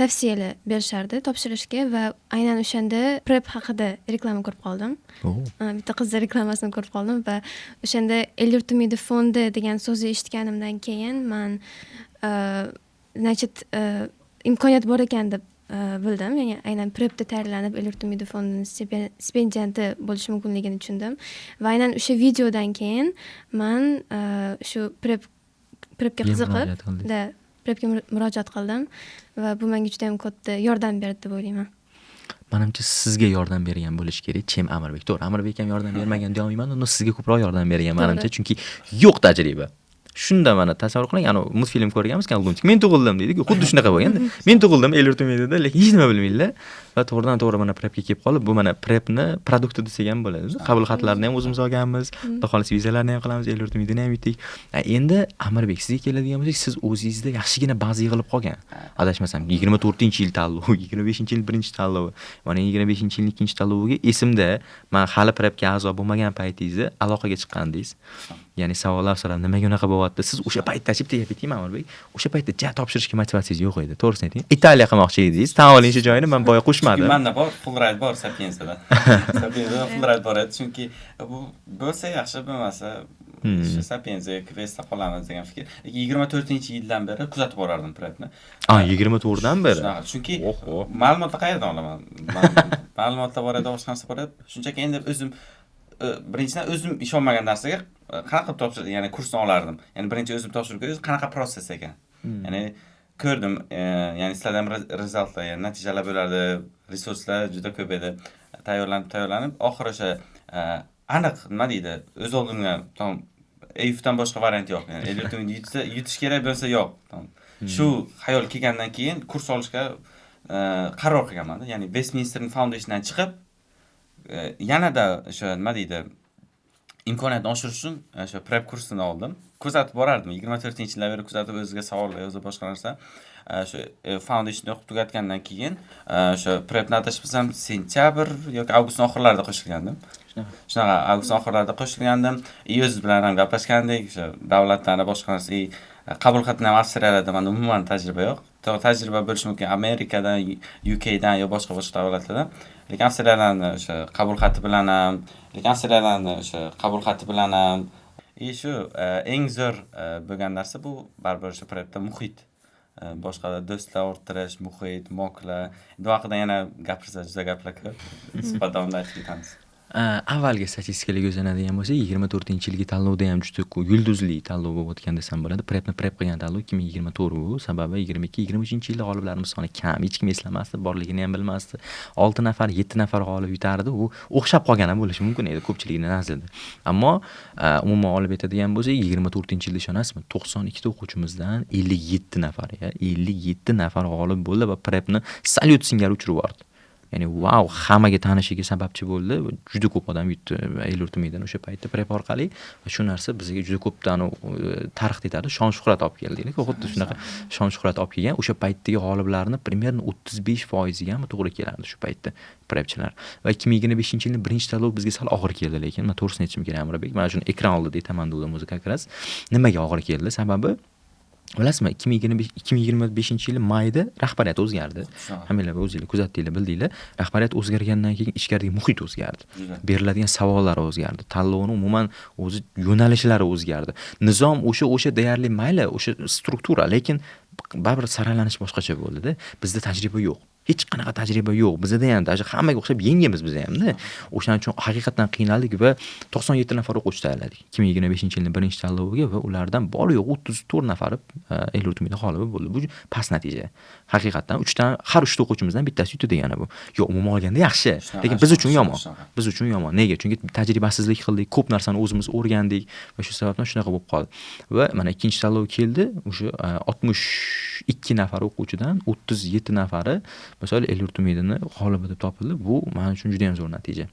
tavsiyalar berishardi topshirishga va aynan o'shanda prep haqida reklama ko'rib qoldim. Bitta qizni reklamasini ko'rib qoldim va o'shanda El-yurt umidi fondi degan so'zni eshitganimdan keyin man значит, imkoniyat bor ekan deb bildim. Ya'ni aynan prepda tayyorlanib El-yurt umidi fondini stipendianti bo'lishi mumkinligini tushundim va aynan o'sha videodan keyin man shu prepga qiziqib, murojaat qildingiz. Да, prepga murojaat qildim va bu menga juda ham katta yordam berdi deb o'ylayman. Manimcha, sizga yordam bergan bo'lishi kerak, чем Amirbek. To'g'ri, Amirbek ham yordam bermagan deolmayman, но sizga ko'proq yordam bergan manimcha, chunki yo'q tajriba. Shunda mana tasavvur qiling, anavi multfilm ko'rganmiz, Luntik. Men tug'ildim deydi-ku, xuddi shunaqa bo'lganda. Men tug'ildim El-yurt umidida, lekin hech nima bilmaydilar va to'g'ridan to'g'ri mana prepga kelib qolib, bu mana prepni продукт i desak ham bo'ladi. Qabul xatlarini ham o'zimiz olganmiz, xudo xohlasa vizalarni ham qilamiz, El-yurt umidini ham yutdik. Endi Amirbek, sizga keladigan bo'lsak, siz o'zingizda yaxshigina baza yig'ilib qolgan. Adashmasam 24-yil tanlovi, 25-yil birinchi tanlovi, mana 25-yilning ikkinchi tanloviga esimda, man hali prepga a'zo bo'lmagan paytingizda aloqaga chiqqandingiz. Ya'ni savollar so'rab, nimaga unaqa bo'lyapti? Siz o'sha paytda, bitta gap aytaymi, Amirbek? O'sha paytda ja topshirishga motivatsiyangiz yo'q edi. To'g'risini ayting. Italiya qilmoqchi edingiz. Tan olinishi joyini man boya qo'shmadim. Chunki manda bor, full ride bor Sapiensada. Sapiensada full ride bor edi. Chunki bu bo'lsa yaxshi, bo'lmasa shu Sapienza yoki Vestda qolamiz degan fikr. Lekin 24-yildan beri kuzatib borardim prepni. A, 24dan beri. Shunaqa, chunki Oho. ma'lumotni qayerdan olaman? Ma'lumotlar bor edi, boshqa narsa bor edi. Shunchaki endi o'zim birinchidan o'zim ishonmagan narsaga qanaqa qilib topshir, ya'ni kursni olardim. Ya'ni birinchi o'zim topshirib ko'rish qanaqa процесс ekan. Ya'ni ko'rdim, ya'ni sizlarda ham результат lar, ya'ni natijalar bo'lardi, resurslar juda ko'p edi. Tayyorlanib, tayyorlanib, oxiri o'sha aniq nima deydi, o'z oldimga tam EYUFdan boshqa variant yo'q. Ya'ni El-yurt umidi yutsa, yutish kerak, bo'lsa yo'q. Tam. Shu xayol kelgandan keyin kurs olishga qaror qilganman. Ya'ni Westminster Foundationdan chiqib, yanada o'sha nima deydi, imkoniyatni oshirish uchun o'sha prep kursini oldim. Kuzatib borardim. 24-yildan beri kuzatib, o'ziga savollar yozib, boshqa narsa. O'sha foundationni o'qib tugatgandan keyin o'sha prepni adashmasam sentyabr yoki avgustning oxirlarida qo'shilgandim. Shunaqa avgust oxirlarida qo'shilgandim. И o'zi bilan ham gaplashgandik. O'sha davlatdan boshqa narsa, и qabul xatini ham Avstraliyada menda umuman tajriba yo'q. To'g'ri, tajriba bo'lishi mumkin Amerikadan, UKdan yo boshqa boshqa davlatlardan. Lekin Avstraliyalarni o'sha qabul xati bilan ham, lekin Avstraliyalarni o'sha qabul xati bilan ham и shu eng zo'r bo'lgan narsa bu baribir o'sha prepda muhit. Boshqa do'stlar orttirish, muhit, mocklar. Bu haqida yana gapirsa juda gaplar ko'p. Suhbat davomida aytib ketamiz. Avvalgi statistikalarga yuzlanadigan bo'lsak, 24-yilgi tanlovda ham juda yulduzli tanlov bo'lib o'tgan desam bo'ladi. Prepni prep qilgan tanlov 2024 bu. Sababi 22-23-yilda g'oliblarimiz soni kam, hech kim eslamasdi, borligini ham bilmasdi. 6 nafar, 7 nafar g'olib yutardi. U o'xshab qolgan ham bo'lishi mumkin edi ko'pchilikning nazarida. Ammo umuman olib aytadigan bo'lsak, 24-yilda ishonasizmi, 92 ta o'quvchimizdan 57 nafar, ya, 57 nafar g'olib bo'ldi va prepni salyut singari uchirib yubordi. Ya'ni vau, hammaga tanishiga sababchi bo'ldi. Juda ko'p odam yutdi El-yurt umididan o'sha paytda prep orqali va shu narsa bizga juda ko'p tarix etadi, shon shuhrat olib keldi. Xuddi shunaqa shon shuhrat olib kelgan. O'sha paytdagi g'oliblarni примерно 35% gami to'g'ri kelardi shu paytda prepchilar. Va 2025-yilning birinchi tanlovi bizga sal og'ir keldi, lekin men to'g'risini aytishim kerak, Amirbek. Mana shuni ekran oldida aytaman degandim o'zi как раз. Nimaga og'ir keldi? Sababi bilasizmi, 2025-yili mayda rahbariyat o'zgardi. Hammanglar o'zinglar kuzatdinglar, bildinglar. Rahbariyat o'zgargandan keyin ichkaridagi muhit o'zgardi. Beriladigan savollar o'zgardi. Tanlovni umuman o'zi yo'nalishlari o'zgardi. Nizom o'sha deyarli, mayli, o'sha struktura, lekin baribir saralanish boshqacha bo'ldi-da. Bizda tajriba yo'q. Hech qanaqa tajriba yo'q. Bizda ham даже hammaga o'xshab yengilmiz biz hamda. O'shaning uchun haqiqatdan qiynaldik va 97 nafar o'quvchi tayyorladik. 2025-yilning birinchi tanloviga va ulardan bor yo'g'i 34 nafari El yurt umidi g'olibi bo'ldi. Bu past natija. Haqiqatdan 3 dan har 3 ta o'quvchimizdan bittasi yutdi degani bu. Yo'q, umuman olganda yaxshi, lekin biz uchun yomon. Biz uchun yomon. Nega? Chunki tajribasizlik qildik, ko'p narsani o'zimiz o'rgandik va shu sababdan shunaqa bo'lib qoldi. Va mana ikkinchi tanlov keldi, o'sha 62 nafar o'quvchidan 37 nafari misol El yurt umidini g'olibi deb topildi. Bu men uchun juda ham zo'r natija.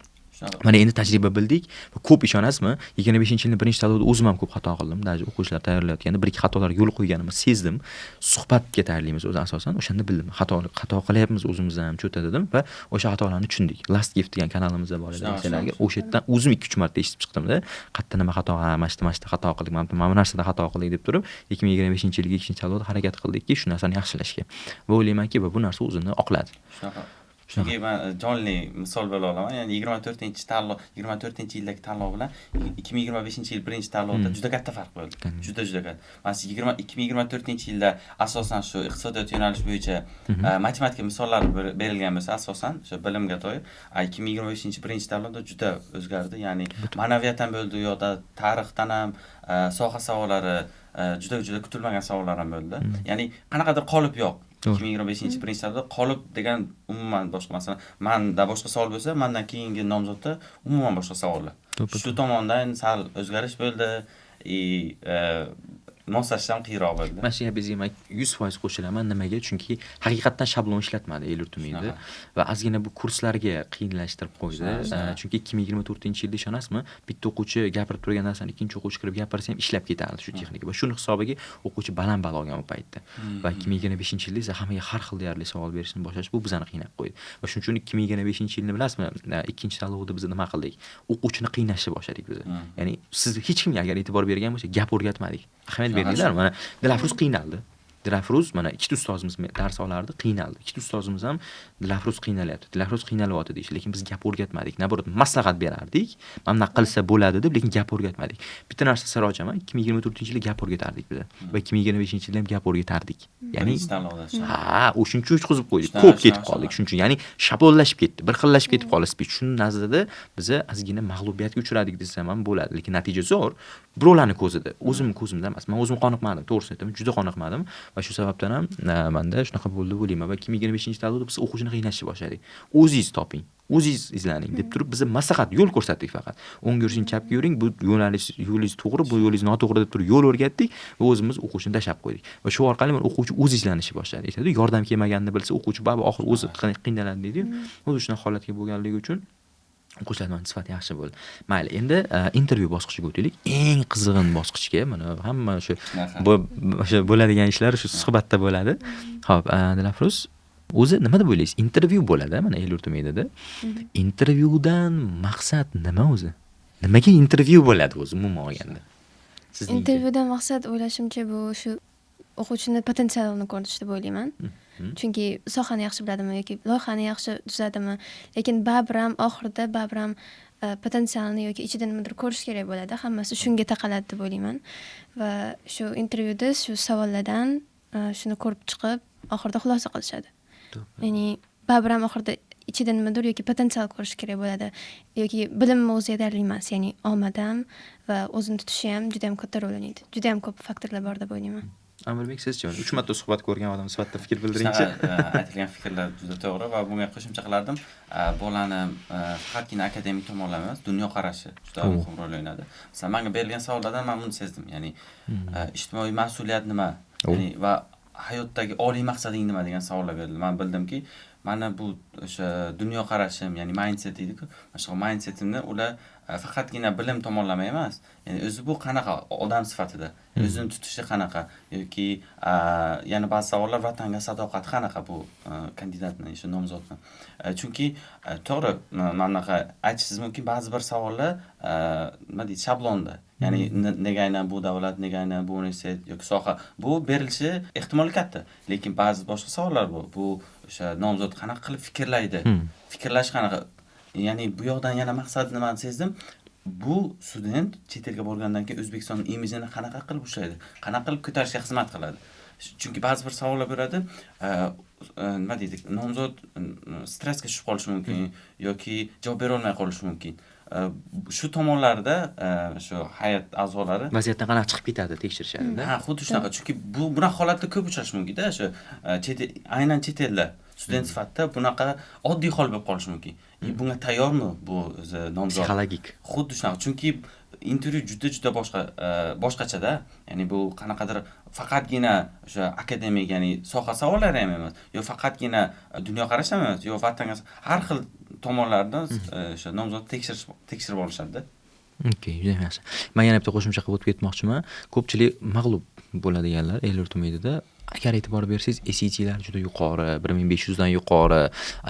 Mana endi tajriba bildik va ko'p ishonasizmi, 25-yilning birinchi tanlovida o'zim ham ko'p xato qildim. Даже o'quvchilar tayyorlayotganda bir ikki xatolarga yo'l qo'yganimni sezdim. Suhbatga tayyorlaymiz o'zi asosan. O'shanda bildim. Xato qilyapmiz o'zimiz ham чё-то dedim va o'sha xatolarni tushundik. Last Gift degan kanalimizda bor edi sizlarga. O'sha yerdan o'zim 2-3 marta eshitib chiqdimda. Qayerda nima xato, ha, mana shu xato qildik, mana bu narsada xato qildik deb turib, 2025-yilgi ikkinchi tanlovda harakat qildikki, shu narsani yaxshilashga. Va o'ylaymanki, bu narsa o'zini oqladi. Shunaqa. Chunki man jonli misol bo'la olaman. Ya'ni 24-tanlov, 24-yildagi tanlov bilan 2025-yil birinchi tanlovda juda katta farq bo'ldi. Juda juda katta. Masalan, 2024-yilda asosan shu iqtisodiyot yo'nalishi bo'yicha matematika misollari berilgan bo'lsa, asosan o'sha bilimga doir, 2025 birinchi tanlovda juda o'zgardi. Ya'ni ma'naviyat ham bo'ldi, u yoqda tarixdan ham soha savollari, juda juda kutilmagan savollar ham bo'ldi. Ya'ni qanaqadir qolip yo'q. 2025 birinchi tanlovda qolip degan umuman boshqa, masalan, manda boshqa savol bo'lsa, mandan keyingi nomzodda umuman boshqa savollar. Shu tomondan sal o'zgarish bo'ldi. Moslashish ham qiyinroq bo'ldi. Mana shu gapingizga man 100% qo'shilaman. Nimaga? Chunki haqiqatdan shablon ishlatmadi El yurt umidi va ozgina bu kurslarga qiyinlashtirib qo'ydi. Chunki 2024-yilda ishonasizmi, bitta o'quvchi gapirib turgan narsani ikkinchi o'quvchi kirib gapirsa ham ishlab ketardi shu texnika. Va shuni hisobiga o'quvchi baland ball olgan u paytda. Va 2025-yilda esa hammaga har xil deyarli savol berishni boshlash, bu bizani qiynab qo'ydi. Va shuning uchun 2025-yilni bilasizmi, ikkinchi tanlovda biz nima qildik? O'quvchini qiynashni boshladik biz. Ya'ni siz hech kimga agar e'tibor bergan bo'lsa, gap o'rgatmadik. Ahamiyat berdinglar, mana Dilafruz qiynaldi. Dilafruz, mana ikkita ustozimiz dars olardi, qiynaldi. Ikkita ustozimiz ham Dilafruz qiynalyapti, Dilafruz qiynalyapti deyishdi, lekin biz gap o'rgatmadik. Наоборот, maslahat berardik. Mana bunaqa qilsa bo'ladi deb, lekin gap o'rgatmadik. Bitta narsa sir ochaman, 2024-yilda gap o'rgatardik biz. Va 2025-yilda ham gap o'rgatardik. Ya'ni birinchi tanlovda. Ha, o'shuning uchun yutqizib qo'ydik. Ko'p ketib qoldik. Shuning uchun, ya'ni shablonlashib ketdi, bir xillashib ketib qoldi speech. Shuni nazdida biz ozgina mag'lubiyatga uchradik desam ham bo'ladi, lekin natija zo'r. Birovlarning ko'zida, o'zimning ko'zimda emas. Men o'zim qoniqmadim, to'g'risini aytaman, juda qoniqmadim va shu sababdan ham menda shunaqa bo'ldi deb o'ylayman. Va 2025-tanlovda biz o'quvchini qiynashni boshladik. O'zingiz toping, o'zingiz izlaning deb turib biz maslahat, yo'l ko'rsatdik faqat. O'ngga yursang chapga yuring, bu yo'nalish yo'lingiz to'g'ri, bu yo'lingiz noto'g'ri deb turib yo'l o'rgatdik va o'zimiz o'quvchini tashlab qo'ydik. Va shu orqali mana o'quvchi o'zi izlanishni boshladi. Aytadi, yordam kelmaganini bilsa, o'quvchi baribir oxiri o'zi qiynaladi deydi-yu. O'zi shunaqa holatga bo'lganligi uchun o'quvchilarning sifati yaxshi bo'ldi. Mayli, endi intervyu bosqichiga o'taylik. Eng qizg'in bosqichga, mana hamma shu o'sha bo'ladigan ishlar shu suhbatda bo'ladi. Xo'p, Dilafruz, o'zi nima deb o'ylaysiz? Intervyu bo'ladi, mana El yurt umidida. Intervyudan maqsad nima o'zi? Nimaga intervyu bo'ladi o'zi umuman olganda? Sizningcha? Intervyudan maqsad, o'ylashimcha, bu shu o'quvchini potensialini ko'rish deb o'ylayman. Chunki sohani yaxshi biladimi yoki loyihani yaxshi tuzadimi, lekin baribir ham oxirida baribir ham potensialni yoki ichida nimadir ko'rish kerak bo'ladi. Hammasi shunga taqaladi deb o'ylayman. Va shu intervyuda shu savollardan shuni ko'rib chiqib, oxirida xulosa qilishadi. Ya'ni baribir ham oxirida ichida nimadir yoki potensial ko'rish kerak bo'ladi. Yoki bilimni o'zi yetarli emas, ya'ni omad ham va o'zini tutishi ham juda ham katta rol o'ynaydi. Juda ham ko'p faktorlar bor deb o'ylayman. Amirbek, sizchi, 3 marta suhbat ko'rgan odam sifatida fikr bildiringchi. Shunaqa, aytilgan fikrlar juda to'g'ri va bunga qo'shimcha qilardim. Bolani faqatgina akademik tomonlama emas, dunyoqarashi juda muhim rol o'ynadi. Masalan, menga berilgan savollardan men buni sezdim. Ya'ni ijtimoiy mas'uliyat nima? Ya'ni va hayotdagi oliy maqsading nima degan savollar berildi. Men bildimki, mana bu o'sha dunyoqarashim, ya'ni mindset deydi-ku, mana shu mindsetimni ular faqatgina bilim tomonlama emas, ya'ni o'zi bu qanaqa odam sifatida, o'zini tutishi qanaqa yoki yana ba'zi savollar vatanga sadoqati qanaqa bu kandidatni, o'sha nomzodni. Chunki to'g'ri, mana bunaqa aytishingiz mumkin, ba'zi bir savollar nima deydi, shablonda. Ya'ni nega aynan bu davlat, nega aynan bu universitet yoki soha, bu berilishi ehtimoli katta. Lekin ba'zi boshqa savollar bu o'sha nomzod qanaqa qilib fikrlaydi, fikrlash qanaqa. Ya'ni bu yoqdan yana maqsad nimani sezdim? Bu student chet elga borgandan keyin O'zbekistonning imijini qanaqa qilib ushlaydi, qanaqa qilib ko'tarishga xizmat qiladi. Chunki ba'zi bir savollar beradi, Nima deydi, nomzod stressga tushib qolishi mumkin yoki javob bera olmay qolishi mumkin. Shu tomonlarida shu hay'at a'zolari vaziyatdan qanaqa chiqib ketadi tekshirishadi. Ha, xuddi shunaqa, chunki bu bunaqa holatda ko'p uchrashi mumkinda, shu aynan chet elda student sifatida bunaqa oddiy hol bo'lib qolishi mumkin. Bunga tayyormi bu o'zi nomzod? Psixologik. Xuddi shunaqa, chunki intervyu juda juda boshqa, boshqachada, ya'ni bu qanaqadir faqatgina o'sha akademik, ya'ni soha savollari ham emas, yo faqatgina dunyoqarash ham emas, yo vatanga, har xil tomonlardan o'sha nomzod tekshirib olishadi. Okey, juda yaxshi. Men yana bitta qo'shimcha qilib o'tib ketmoqchiman. Ko'pchilik mag'lub bo'ladiganlar el-yurt umidida, agar e'tibor bersangiz, SATlar juda yuqori, 1500 dan yuqori,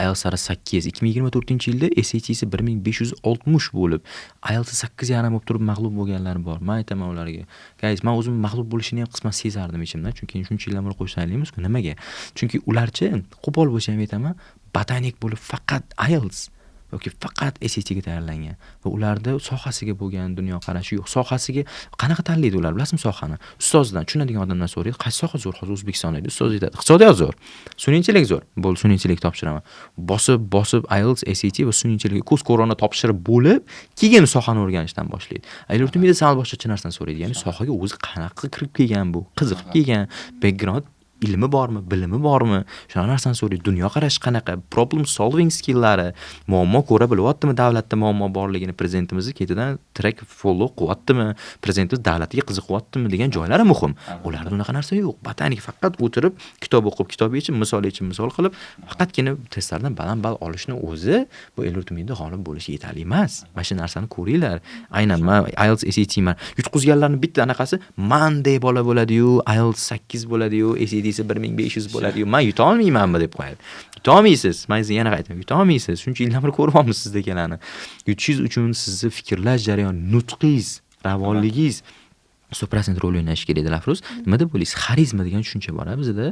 IELTSlari 8. 2024-yilda SATsi 1560 bo'lib, IELTS 8.5 bo'lib turib mag'lub bo'lganlar bor. Men aytaman ularga, guys, men o'zim mag'lub bo'lishini ham qisman sezardim ichimdan, chunki shuncha yildan beri qo'shib saylaymiz-ku, nimaga? Chunki ularchi qo'pol bo'lsa ham aytaman, botanik bo'lib faqat IELTS yoki faqat SATga tayyorlangan va ularda sohasiga bo'lgan dunyoqarashi yo'q. Sohasiga qanaqa tanlaydi ular, bilasizmi sohani? Ustozdan, tushunadigan odamdan so'raydi, qaysi soha zo'r hozir O'zbekistonda deydi. Ustoz aytadi, iqtisodiyot zo'r, sun'iy intellekt zo'r. Bo'ldi, sun'iy intellekt topshiraman. Bosib, bosib IELTS, SAT va sun'iy intellekt ko'z ko'rona topshirib bo'lib, keyin sohani o'rganishdan boshlaydi. El-yurt umida sal boshqacha narsani so'raydi. Ya'ni sohaga o'zi qanaqa kirib kelgan bu, qiziqib kelgan, background ilmi bormi, bilimi bormi? Shunaqa narsani so'raydi. Dunyoqarashi qanaqa, problem solving skilllari, muammo ko'ra bilyaptimi davlatda muammo borligini, prezidentimizni ketidan track follow qilyaptimi, prezidentimiz davlatiga qiziqyaptimi degan joylari muhim. Ularda unaqa narsa yo'q. Botanik faqat o'tirib, kitob o'qib, kitob yechib, misol yechib, misol qilib, faqatgina testlardan baland ball olishni o'zi bu el-yurt umidida g'olib bo'lish yetarli emas. Mana shu narsani ko'ringlar. Aynan men IELTS, SAT man yutqizganlarning bitta anaqasi manday bola bo'ladi-yu, IELTS 8 bo'ladi-yu, SAT 1500 bo'ladi-yu, men yuta olmaymanmi deb qo'yadi. Yuta olmaysiz. Men sizga yana aytaman, yuta olmaysiz. Shuncha yildan beri ko'ryapmiz sizdagilarni. Yutishingiz uchun sizni fikrlash jarayoni, nutqingiz, ravonligingiz 100% rol o'ynashi kerak dedi Afruz. Nima deb o'ylaysiz? Xarizma degan tushuncha bor bizda.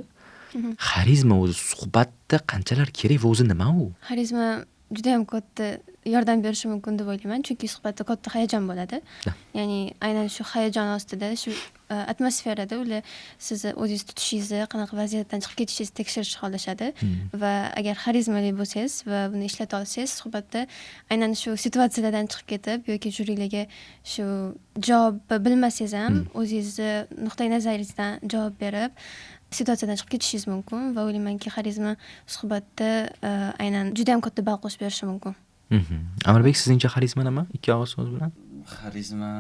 Xarizma o'zi suhbatda qanchalar kerak va o'zi nima u? Xarizma juda ham katta yordam berishi mumkin deb o'ylayman, chunki suhbatda katta hayajon bo'ladi. Ya'ni aynan shu hayajon ostida, shu atmosferada ular sizni o'zingiz tutishingizni, qanaqa vaziyatdan chiqib ketishingizni tekshirishni xohlashadi. Va agar xarizmali bo'lsangiz va buni ishlata olsangiz, suhbatda aynan shu situatsiyalardan chiqib ketib yoki jurilarga shu javobni bilmasangiz ham o'zingizni nuqtai nazaringizdan javob berib situatsiyadan chiqib ketishingiz mumkin va o'ylaymanki, xarizma suhbatda aynan juda ham katta ball qo'shib berishi mumkin. Amirbek, sizningcha xarizma nima? Ikki og'iz so'z bilan. Xarizma,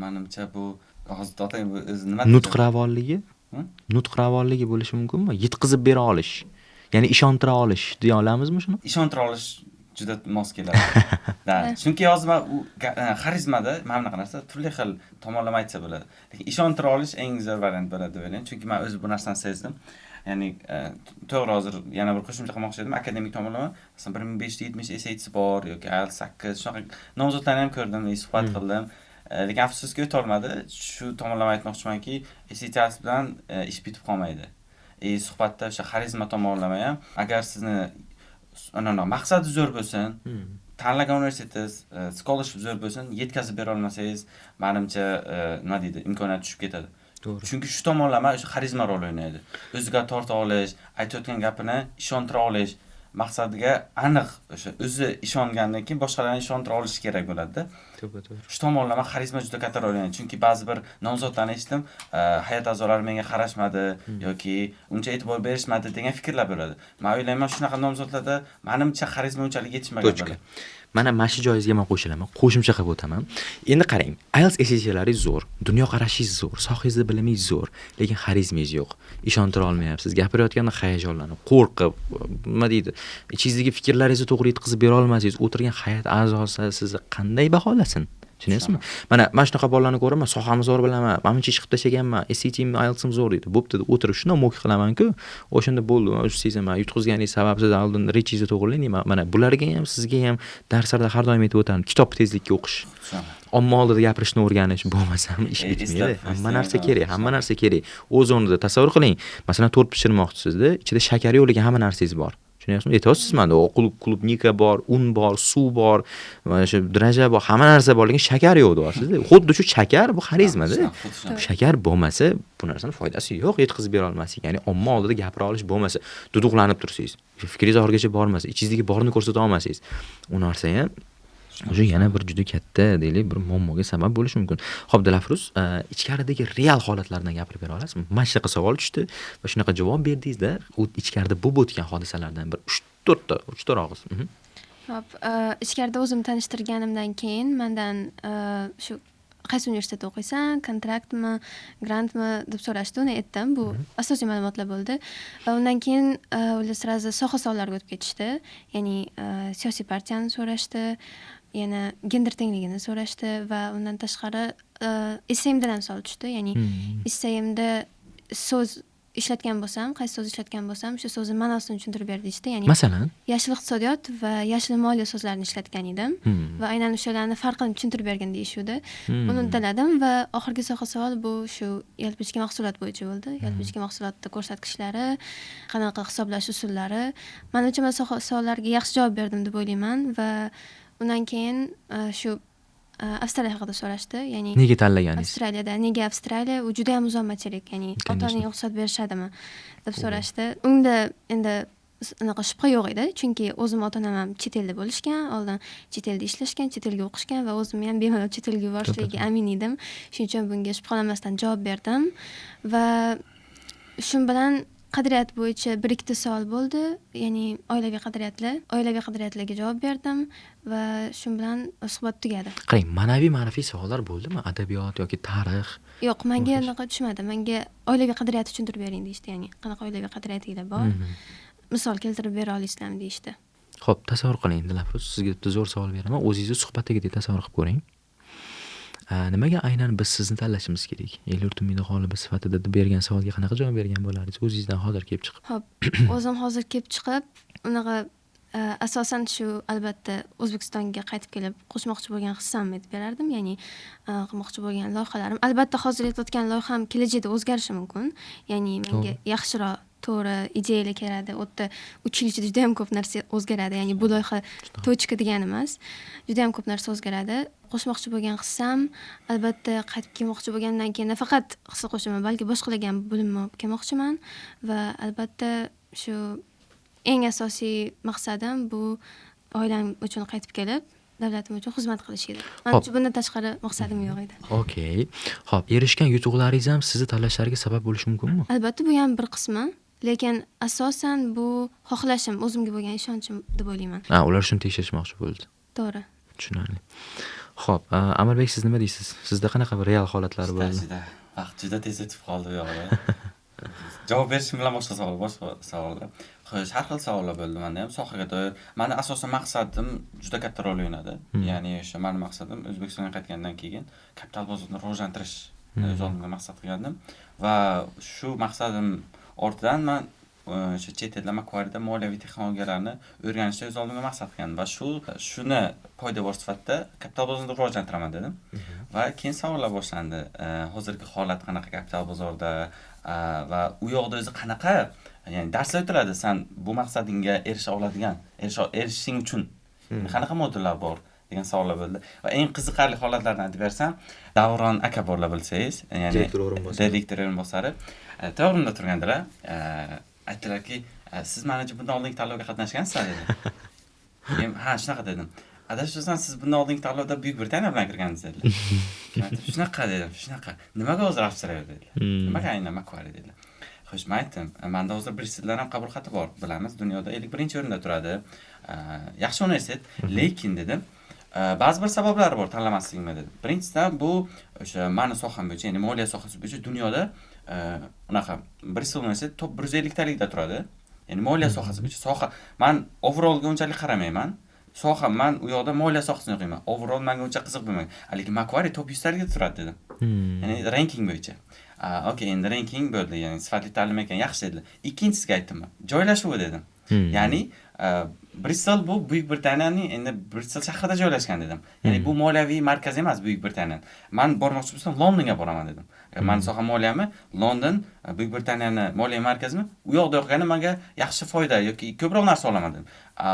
manimcha bu hozir to'xtang, bu o'zi nima? Nutq ravonligi? Nutq ravonligi bo'lishi mumkinmi? Yetkazib bera olish. Ya'ni ishontira olish deya olamizmi shuni? Ishontira olish juda mos keladi. Da, chunki hozir man u xarizmada mana bunaqa narsa turli xil tomonlama aytsa bo'ladi. Lekin ishontira olish eng zo'r variant bo'ladi deb o'ylayman. Chunki men o'zi bu narsani sezdim. Ya'ni to'g'ri, hozir yana bir qo'shimcha qilmoqchi edim. Akademik tomonlama, masalan, 1570 SATsi bor yoki IELTS 8, shunaqa nomzodlarni ham ko'rdim, suhbat qildim. Lekin afsuski o'tolmadi. Shu tomonlama aytmoqchimanki, SAT bilan ish bitib qolmaydi. Suhbatda o'sha xarizma tomonlama ham, agar sizni maqsadi zo'r bo'lsin, tanlagan universitetingiz, scholarship zo'r bo'lsin, yetkazib bera olmasangiz, manimcha, nima deydi, imkoniyat tushib ketadi. Chunki shu tomonlama o'sha xarizma rol o'ynaydi. O'ziga torta olish, aytayotgan gapini ishontira olish, maqsadiga aniq o'sha o'zi ishongandan keyin boshqalarni ishontira olishi kerak bo'ladi-da. To'g'ri. Shu tomonlama xarizma juda katta rol o'ynaydi. Chunki ba'zi bir nomzodlarni eshitdim, hay'at a'zolari menga qarashmadi yoki uncha e'tibor berishmadi degan fikrlar bo'ladi. Men o'ylayman, shunaqa nomzodlarda manimcha xarizma unchalik yetishmagan bo'ladi. Mana shu joyingizga men qo'shilaman, qo'shimcha qilib o'taman. Endi qarang, IELTS SATlaringiz zo'r, dunyoqarashingiz zo'r, sohangizda bilimingiz zo'r, lekin xarizmangiz yo'q. Ishontira olmayapsiz. Gapirayotganda hayajonlanib, qo'rqib, nima deydi, ichingizdagi fikrlaringizni to'g'ri yetkazib bera olmasangiz, o'tirgan hay'at a'zosi sizni qanday baholasin? Tushunyapsizmi? Mana shunaqa bolalarni ko'raman, sohamni zo'r bilaman, mana buncha ish qilib tashlaganman, SATim, IELTSim zo'r deydi. Bo'pti deb o'tirib shundan mock qilaman-ku. O'shanda bo'ldi, o'sha sezaman, yutqizganingiz sababsiz oldin rechingizni to'g'rilang deyman. Mana bularga ham, sizga ham darslarda har doim aytib o'taman, kitob tezlikka o'qish. Omma oldida gapirishni o'rganish bo'lmasam ish bitmaydi. Hamma narsa kerak, hamma narsa kerak. O'z o'rnida tasavvur qiling. Masalan, tort pishirmoqchisizda, ichida shakar yo'q, lekin hamma narsangiz bor. Tushunyapsizmi? Aytyapsiz, manda клубника bor, un bor, suv bor, mana shu дрожжи bor, hamma narsa bor, lekin shakar yo'q deyapsiz. Xuddi shu shakar bu xarizmada. Shakar bo'lmasa, bu narsani foydasi yo'q, yetkazib bera olmaslik. Ya'ni omma oldida gapira olish bo'lmasa, duduqlanib tursangiz, fikringiz oxirigacha bormasa, ichingizdagi borini ko'rsata olmasangiz, u narsa ham o'sha yana bir juda katta, deylik, bir muammoga sabab bo'lishi mumkin. Xo'p, Dilafruz, ichkaridagi real holatlardan gapirib bera olasizmi? Mana shunaqa savol tushdi va shunaqa javob berdingizda, u ichkarida bo'lib o'tgan hodisalardan bir 3-4 ta, 3-4 og'iz. Xo'p, ichkarida o'zimni tanishtirganimdan keyin mandan shu qaysi universitetda o'qiysan, kontraktmi, grantmi deb so'rashdi. Uni aytdim. Bu asosiy ma'lumotlar bo'ldi. Va undan keyin ular сразу soha savollariga o'tib ketishdi. Ya'ni siyosiy partiyani so'rashdi, yana gender tengligini so'rashdi va undan tashqari essayimdan ham savol tushdi. Ya'ni essayimda so'z ishlatgan bo'lsam, qaysi so'z ishlatgan bo'lsam, o'sha so'zni ma'nosini tushuntirib ber deyishdi. Ya'ni masalan, yashil iqtisodiyot va yashil moliya so'zlarini ishlatgan edim va aynan o'shalarni farqini tushuntirib bergin deyishuvdi. Uni uddaladim va oxirgi soha savol bu shu yalpi ichki mahsulot bo'yicha bo'ldi. Yalpi ichki mahsulotni ko'rsatkichlari, qanaqa hisoblash usullari. Manimcha, man soha savollariga yaxshi javob berdim deb o'ylayman va undan keyin shu Avstraliya haqida so'rashdi. Ya'ni nega tanlaganingiz? Avstraliyada nega Avstraliya? U juda ham uzoq materik, ya'ni ota-onang ruxsat berishadimi deb so'rashdi. Unda endi unaqa shubha yo'q edi, chunki o'zim ota-onam ham chet elda bo'lishgan, oldin chet elda ishlashgan, chet elga o'qishgan va o'zim ham bemalol chet elga yuborishligiga amin edim. Shuning uchun bunga shubhalanmasdan javob berdim va shu bilan qadriyat bo'yicha bir ikkita savol bo'ldi, ya'ni oilaviy qadriyatlar, oilaviy qadriyatlarga javob berdim va shu bilan suhbat tugadi. Qarang, ma'naviy ma'rifiy savollar bo'ldimi? Adabiyot yoki tarix? Yo'q, menga unaqa tushmadi. Menga oilaviy qadriyat tushuntirib bering deyishdi, ya'ni qanaqa oilaviy qadriyatinglar bor? Misol keltirib bera olasizlarmi deyishdi. Xo'p, tasavvur qiling, Dilafruz, sizga bitta zo'r savol beraman. O'zingizni suhbatdagidek tasavvur qilib ko'ring. Nimaga aynan biz sizni tanlashimiz kerak? El-yurt umidi g'olibi sifatida deb bergan savolga qanaqa javob bergan bo'lardingiz? O'zingizdan hozir kelib chiqib. Xo'p, o'zim hozir kelib chiqib, unaqa asosan shu albatta O'zbekistonga qaytib kelib qo'shmoqchi bo'lgan hissamni aytib berardim, ya'ni qilmoqchi bo'lgan loyihalarim. Albatta hozir aytayotgan loyiham kelajakda o'zgarishi mumkin. Ya'ni menga yaxshiroq, to'g'ri ideyalar keladi. U yerda 3 yil ichida juda ham ko'p narsa o'zgaradi. Ya'ni bu loyiha точка degani emas. Juda ham ko'p narsa o'zgaradi. Qo'shmoqchi bo'lgan hissam albatta qaytib kelmoqchi bo'lgandan keyin nafaqat hissa qo'shaman, balki boshqalarga ham bilimni olib kelmoqchiman va albatta shu eng asosiy maqsadim bu oilam uchun qaytib kelib, davlatim uchun xizmat qilish edi. Manimcha, bundan tashqari maqsadim yo'q edi. Okey. Xo'p, erishgan yutuqlaringiz ham sizni tanlashlariga sabab bo'lishi mumkinmi? Albatta, bu ham bir qismi, lekin asosan bu xohlashim, o'zimga bo'lgan ishonchim deb o'ylayman. Ha, ular shuni tekshirishmoqchi bo'ldi. To'g'ri. Tushunarli. Xo'p, Amirbek, siz nima deysiz? Sizda qanaqa bir real holatlar bo'ldi? Juda vaqt juda tez o'tib qoldi bu yoqda. Javob berishim bilan boshqa savol, boshqa savollar. Xo'sh, har xil savollar bo'ldi menda ham sohaga doir. Mani asosiy maqsadim juda katta rol o'ynadi. Ya'ni o'sha mani maqsadim O'zbekistonga qaytgandan keyin kapital bozorini rivojlantirish o'z oldimga maqsad qilgandim va shu maqsadim ortidan man o'sha chet elda Macquarie'da moliyaviy texnologiyalarni o'rganishni o'z oldimga maqsad qilgandim va shuni poydevor sifatida kapital bozorini rivojlantiraman dedim. Va keyin savollar boshlandi. Hozirgi holat qanaqa kapital bozorida va u yoqda o'zi qanaqa, ya'ni darslar o'tiladi, san bu maqsadingga erisha oladigan, erishishing uchun qanaqa modullar bor degan savollar bo'ldi. Va eng qiziqarli holatlarni aytib bersam, Davron aka borlar, bilsangiz, ya'ni direktor o'rinbosari. Direktor o'rinbosari to'g'rimda turgandilar. Aytdilarki, siz manimcha bundan oldingi tanlovga qatnashgansiz dedi. Keyin, ha, shunaqa dedim. Adashmasam, siz bundan oldingi tanlovda Buyuk Britaniya bilan kirgansiz dedilar. Keyin aytdim, shunaqa dedim, shunaqa. Nimaga hozir Avstraliya dedilar. Nimaga aynan Macquarie dedilar. Xo'sh, men aytdim, menda hozir Bristoldan ham qabul xati bor, bilamiz, dunyoda 51-o'rinda turadi. Yaxshi universitet, lekin dedim, ba'zi bir sabablari bor tanlamasligimga dedim. Birinchisidan bu o'sha mani soham bo'yicha, ya'ni moliya sohasi bo'yicha dunyoda unaqa Bristol universiteti top 150 talikda turadi. Ya'ni moliya sohasi bo'yicha soha, man overallga unchalik qaramayman. Soha, man u yoqda moliya sohasini o'qiyman. Overall menga uncha qiziq bo'lmagan. Lekin Macquarie top 100 talikda turadi dedim. Ya'ni ranking bo'yicha. Okey, endi ranking bo'ldi, ya'ni sifatli ta'lim ekan, yaxshi dedilar. Ikkinchisiga aytdim, joylashuvi dedim. Ya'ni Bristol bu Buyuk Britaniyaning endi Bristol shahrida joylashgan dedim. Ya'ni bu moliyaviy markaz emas Buyuk Britaniyani. Man bormoqchi bo'lsam Londonga boraman dedim. Mani soha moliyami London, Buyuk Britaniyani moliya markazimi? U yoqda o'qigani menga yaxshi foyda yoki ko'proq narsa olaman dedim.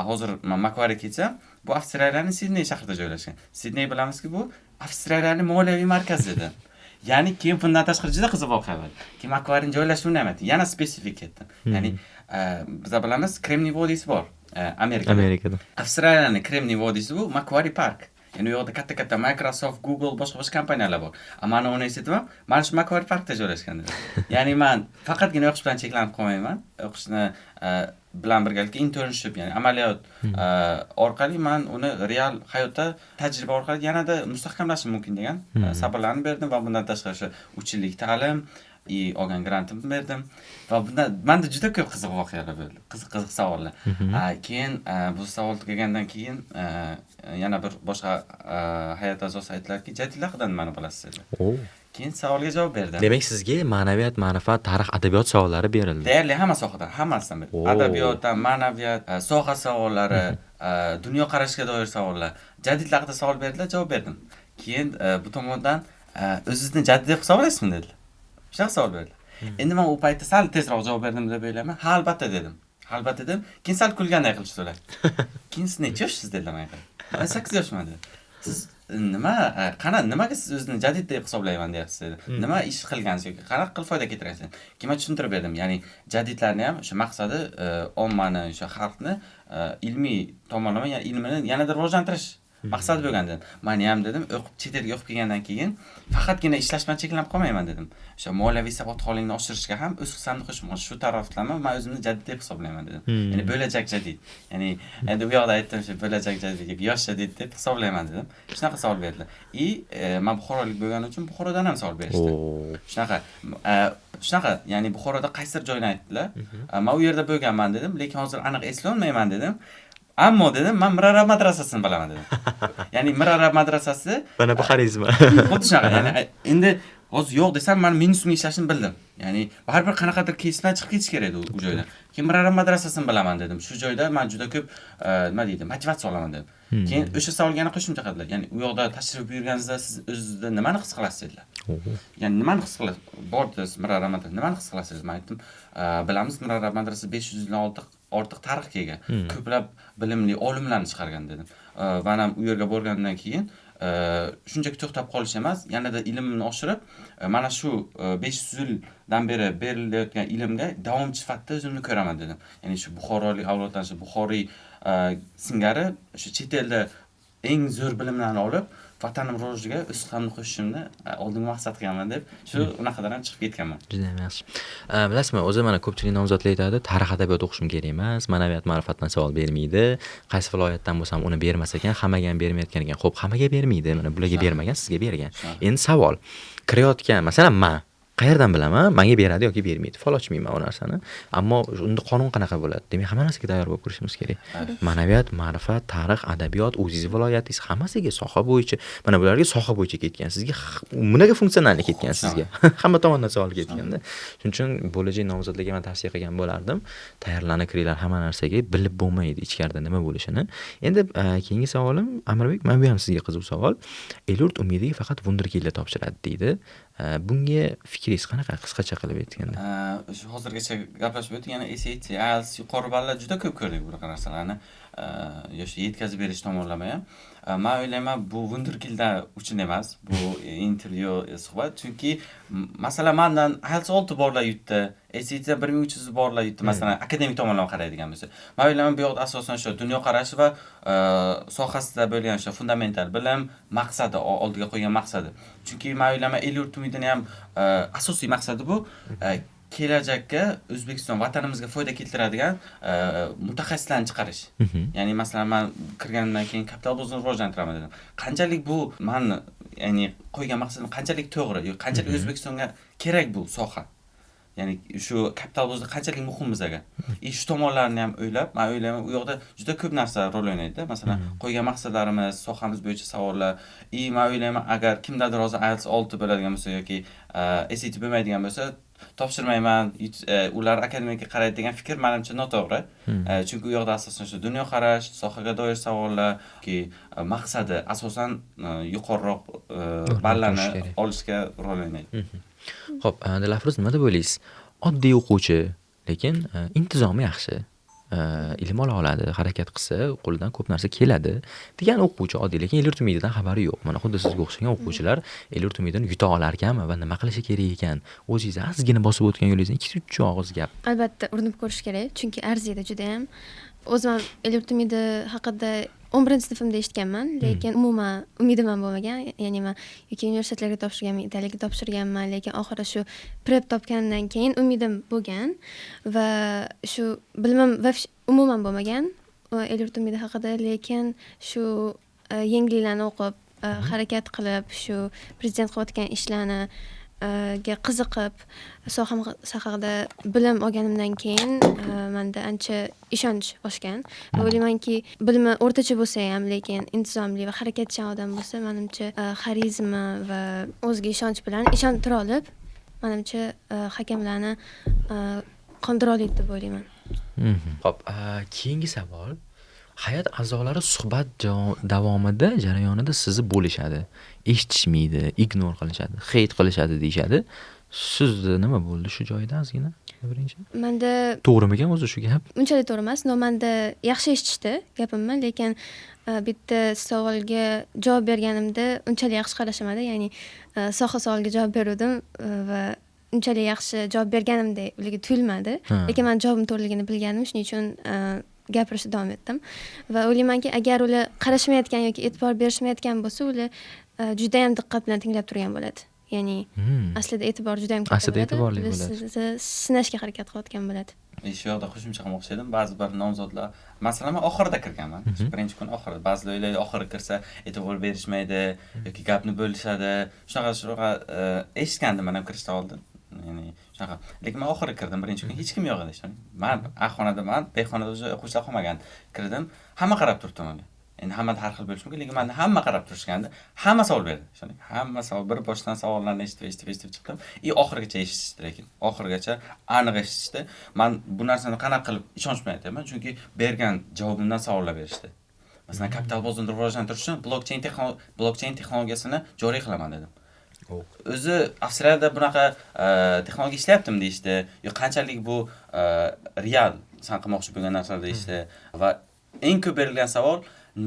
Hozir man Macquarie ketsam, bu Avstraliyaning Sidney shahrida joylashgan. Sidney bilamizki, bu Avstraliyaning moliyaviy markazi dedim. Ya'ni keyin bundan tashqari juda qiziq voqea bo'ldi. Keyin Macquariening joylashuvini ham aytdim. Yana spesifik ketdim. Ya'ni biz bilamiz, Kremniy vodiysi bor Amerikada. Amerikada. Avstraliyaning Kremniy vodiysi bu Macquarie Park. Ya'ni u yoqda katta-katta Microsoft, Google, boshqa-boshqa kompaniyalar bor. Mani universitetim ham mana shu Macquarie Parkda joylashgan dedim. Ya'ni man faqatgina o'qish bilan cheklanib qolmayman. O'qishni bilan birgalikda internship, ya'ni amaliyot orqali man uni real hayotda tajriba orqali yanada mustahkamlashim mumkin degan sabrlarni berdim va bundan tashqari shu 3 yillik ta'lim и olgan grantimni berdim va bundan menda juda ko'p qiziq voqealar bo'ldi. Qiziq-qiziq savollar. Keyin bu savol tugagandan keyin yana bir boshqa hay'at a'zosi aytdilarki, jadidlar haqida nimani bilasiz dedilar. Keyin savolga javob berdim. Demak, sizga ma'naviyat, ma'rifat, tarix, adabiyot savollari berildi. Deyarli hamma sohadan, hammasidan berdi. Adabiyotdan, ma'naviyat, soha savollari, dunyoqarashga doir savollar. Jadidlar haqida savol berdilar, javob berdim. Keyin bu tomondan o'zingizni jadid deb hisoblaysizmi dedilar. Shunaqa savol berdilar. Endi men u paytda sal tezroq javob berdim deb o'ylayman. Ha, albatta dedim. Ha, albatta dedim. Keyin sal kulganday qilishdi ular. Keyin siz necha yoshsiz dedilar menga. Men 8 yoshman dedim. Siz nima, qana nimaga siz o'zingizni jadid deb hisoblayman deyapsiz dedi. Nima ish qilgansiz yoki qanaqa qilib foyda keltirgansiz? Keyin men tushuntirib berdim. Ya'ni jadidlarni ham o'sha maqsadi ommani, o'sha xalqni ilmiy tomonlama, ya'ni ilmini yanada rivojlantirish maqsadi bo'lgan dedim. Meni ham dedim, o'qib chet elga o'qib kelgandan keyin faqatgina ishlash bilan cheklanib qolmayman dedim. O'sha moliyaviy savodxonlikni oshirishga ham o'z hissamni qo'shmoqchi. Shu taraflama men o'zimni jadid deb hisoblayman dedim. Ya'ni bo'lajak jadid. Ya'ni endi u yoqda aytdim, shu bo'lajak jadid yoki yosh jadid deb hisoblayman dedim. Shunaqa savol berdilar. I men buxorolik bo'lganim uchun Buxorodan ham savol berishdi. Shunaqa shunaqa, ya'ni Buxoroda qaysi joyni aytdilar. Men u yerda bo'lganman dedim, lekin hozir aniq eslolmayman dedim. Ammo dedim, men Mirarab madrasasini bilaman dedim. Ya'ni Mirarab madrasasi mana bu xarizma. Xuddi shunaqa, ya'ni endi hozir yo'q desam, men minusga ishlashini bildim. Ya'ni baribir qanaqadir keys bilan chiqib ketish kerak edi u joydan. Keyin Mirarab madrasasini bilaman dedim. Shu joyda men juda ko'p nima deydi, motivatsiya olaman dedim. Keyin o'sha savolga yana qo'shimcha qildilar. Ya'ni u yoqda tashrif buyurganingizda siz o'zingizda nimani his qilasiz dedilar. Ya'ni nimani his qilasiz? Bordingiz Mirarab madrasasiga, nimani his qilasiz? Men aytdim, bilamiz Mirarab madrasasi 500 yildan ortiq tarixga ega. Ko'plab bilimli olimlarni chiqargan dedim. Va ham u yerga borgandan keyin shunchaki to'xtab qolish emas, yanada ilmimni oshirib, mana shu 500 yildan beri berilayotgan ilmga davomchi sifatida o'zimni ko'raman dedim. Ya'ni shu buxorolik avloddan, shu buxoriy singari o'sha chet elda eng zo'r bilimlarni olib, vatanim rivojiga o'z hissamni qo'shishimni oldingi maqsad qilganman deb, shu unaqadan ham chiqib ketganman. Juda ham yaxshi. Bilasizmi, o'zi mana ko'pchilik nomzodlar aytadi, tarix adabiyot o'qishim kerak emas, ma'naviyat ma'rifatdan savol bermaydi, qaysi viloyatdan bo'lsam uni bermas ekan, hammaga ham bermayotgan ekan. Xo'p, hammaga bermaydi, mana bularga bermagan, sizga bergan. Endi savol, kirayotgan, masalan, men qayerdan bilaman, menga beradi yoki bermaydi? Fol ochmayman u narsani. Ammo unda qonun qanaqa bo'ladi? Demak, hamma narsaga tayyor bo'lib kirishimiz kerak. Ma'naviyat, ma'rifat, tarix, adabiyot, o'zingiz viloyatingiz hammasiga soha bo'yicha, mana bularga soha bo'yicha ketgan, sizga bunaqa funksionallik ketgan sizga. Hamma tomondan savol ketganda. Shuning uchun bo'lajak nomzodlarga men tavsiya qilgan bo'lardim. Tayyorlanib kiringlar hamma narsaga, bilib bo'lmaydi ichkarida nima bo'lishini. Endi keyingi savolim Amirbek, mana bu ham sizga qiziq savol. El-yurt umidiga faqat vunderkindlar topshiradi deydi. Bunga fikringiz qanaqa, qisqacha qilib aytganda? Shu hozirgacha gaplashib o'tdik, yana SAT, IELTS yuqori ballar juda ko'p ko'rdik bunaqa narsalarni. Yoshi yetkazib berish tomonlama ham. Men o'ylayman, bu vunderkindlar uchun emas, bu intervyu suhbat, chunki masalan mendan IELTS 6 borlar yutdi, SAT 1300 borlar yutdi, masalan, akademik tomonlama qaraydigan bo'lsa. Men o'ylayman, bu yoqda asosan shu dunyoqarashi va sohasida bo'lgan o'sha fundamental bilim, maqsadi, oldiga qo'ygan maqsadi. Chunki men o'ylayman, el-yurt umidini ham asosiy maqsadi bu kelajakka O'zbekiston vatanimizga foyda keltiradigan mutaxassislarni chiqarish. Ya'ni masalan men kirganimdan keyin kapital bozorini rivojlantiraman dedim. Qanchalik bu meni, ya'ni qo'ygan maqsadim qanchalik to'g'ri yoki qanchalik O'zbekistonga kerak bu soha? Ya'ni shu kapital bozori qanchalik muhim bizga? Shu tomonlarni ham o'ylab, men o'ylayman, u yoqda juda ko'p narsa rol o'ynaydi. Masalan, qo'ygan maqsadlarimiz, sohamiz bo'yicha savollar. Men o'ylayman, agar kimdadir hozir IELTS 6 bo'ladigan bo'lsa yoki SAT bo'lmaydigan bo'lsa, Topshirmayman, ular akademikka qaraydi degan fikr manimcha noto'g'ri. Chunki u yoqda asosan shu dunyoqarash, sohaga doir savollar yoki maqsadi asosan yuqoriroq ballarni olishga rol o'ynaydi. Xo'p, Dilafruz, nima deb o'ylaysiz? Oddiy o'quvchi, lekin intizomi yaxshi, ilm ola oladi, harakat qilsa qo'lidan ko'p narsa keladi degan o'quvchi oddiy, lekin el-yurt umididan xabari yo'q. Mana xuddi sizga o'xshagan o'quvchilar el-yurt umidini yuta olarkanmi va nima qilishi kerak ekan? O'zingiz ozgina bosib o'tgan yo'lingizdan 2-3 og'iz gap. Albatta urinib ko'rish kerak, chunki arziydi judayam. O'zim ham el-yurt umidi haqida 11-sinfimda eshitganman, lekin umuman umidim ham bo'lmagan. Ya'ni man yoki universitetlarga topshirganman, Italiyaga topshirganman, lekin oxiri shu Prep topganimdan keyin umidim bo'lgan va shu bilimim umuman bo'lmagan el-yurt umidi haqida, lekin shu yangiliklarni o'qib, harakat qilib, shu prezident qilayotgan ishlarni ga qiziqib, sohada bilim olganimdan keyin manda ancha ishonch oshgan va o'ylaymanki, bilimi o'rtacha bo'lsa ham, lekin intizomli va harakatchan odam bo'lsa, manimcha, xarizma va o'ziga ishonch bilan ishontira olib, manimcha, hakamlarni qondira oladi deb o'ylayman. Xo'p, keyingi savol. Hay'at a'zolari suhbat davomida, jarayonida sizni bo'lishadi. Eshitishmaydi, ignore qilishadi, hate qilishadi deyishadi. Sizda nima bo'ldi shu joyda ozgina birinchi? Manda To'g'rimikan o'zi shu gap? Unchalik to'g'ri emas, но manda yaxshi eshitishdi gapimni, lekin bitta savolga javob berganimda unchalik yaxshi qarashmadi. Ya'ni soha savoliga javob beruvdim va unchalik yaxshi javob berganimdek ularga tuyulmadi. Lekin man javobim to'g'riligini bilgandim, shuning uchun gapirishda davom etdim. Va o'ylaymanki, agar ular qarashmayotgan yoki e'tibor berishmayotgan bo'lsa, ular judayam diqqat bilan tinglab turgan bo'ladi. Ya'ni aslida e'tibor judayam katta Aslida bo'ladi. e'tiborli Ular bo'ladi. sizni sinashga harakat qilayotgan bo'ladi. Shu yoqda qo'shimcha qilmoqchi edim. Ba'zi bir nomzodlar, masalan, men oxirida kirganman. Birinchi kun oxirida. Ba'zilar o'ylaydi, oxiri kirsa e'tibor berishmaydi yoki gapni bo'lishadi. Shunaqa shunaqa eshitgandim men ham kirishdan oldin. Ya'ni shunaqa. Lekin men oxiri kirdim, birinchi kun hech kim yo'q edi. Men A xonada, men B xonada o'zi o'quvchilar qolmagan. Kirdim, hamma qarab turibdi menga. Endi hammada har xil bo'lishi mumkin, lekin menda hamma qarab turishgandi. Hamma savol berdi. Shuning hamma savol, bir boshdan savollarni eshitib, eshitib, eshitib chiqdim. И oxirigacha eshitishdi lekin. Oxirigacha aniq eshitishdi. Men bu narsani qanaqa qilib ishonch bilan aytaman? Chunki bergan javobimdan savollar berishdi. Masalan, kapital bozorini rivojlantirish uchun blockchain texnologiyasini joriy qilaman dedim. O'zi Avstraliyada bunaqa texnologiya ishlayaptimi deyishdi. Yo qanchalik bu real san qilmoqchi bo'lgan narsalar deyishdi. Va eng ko'p berilgan savol,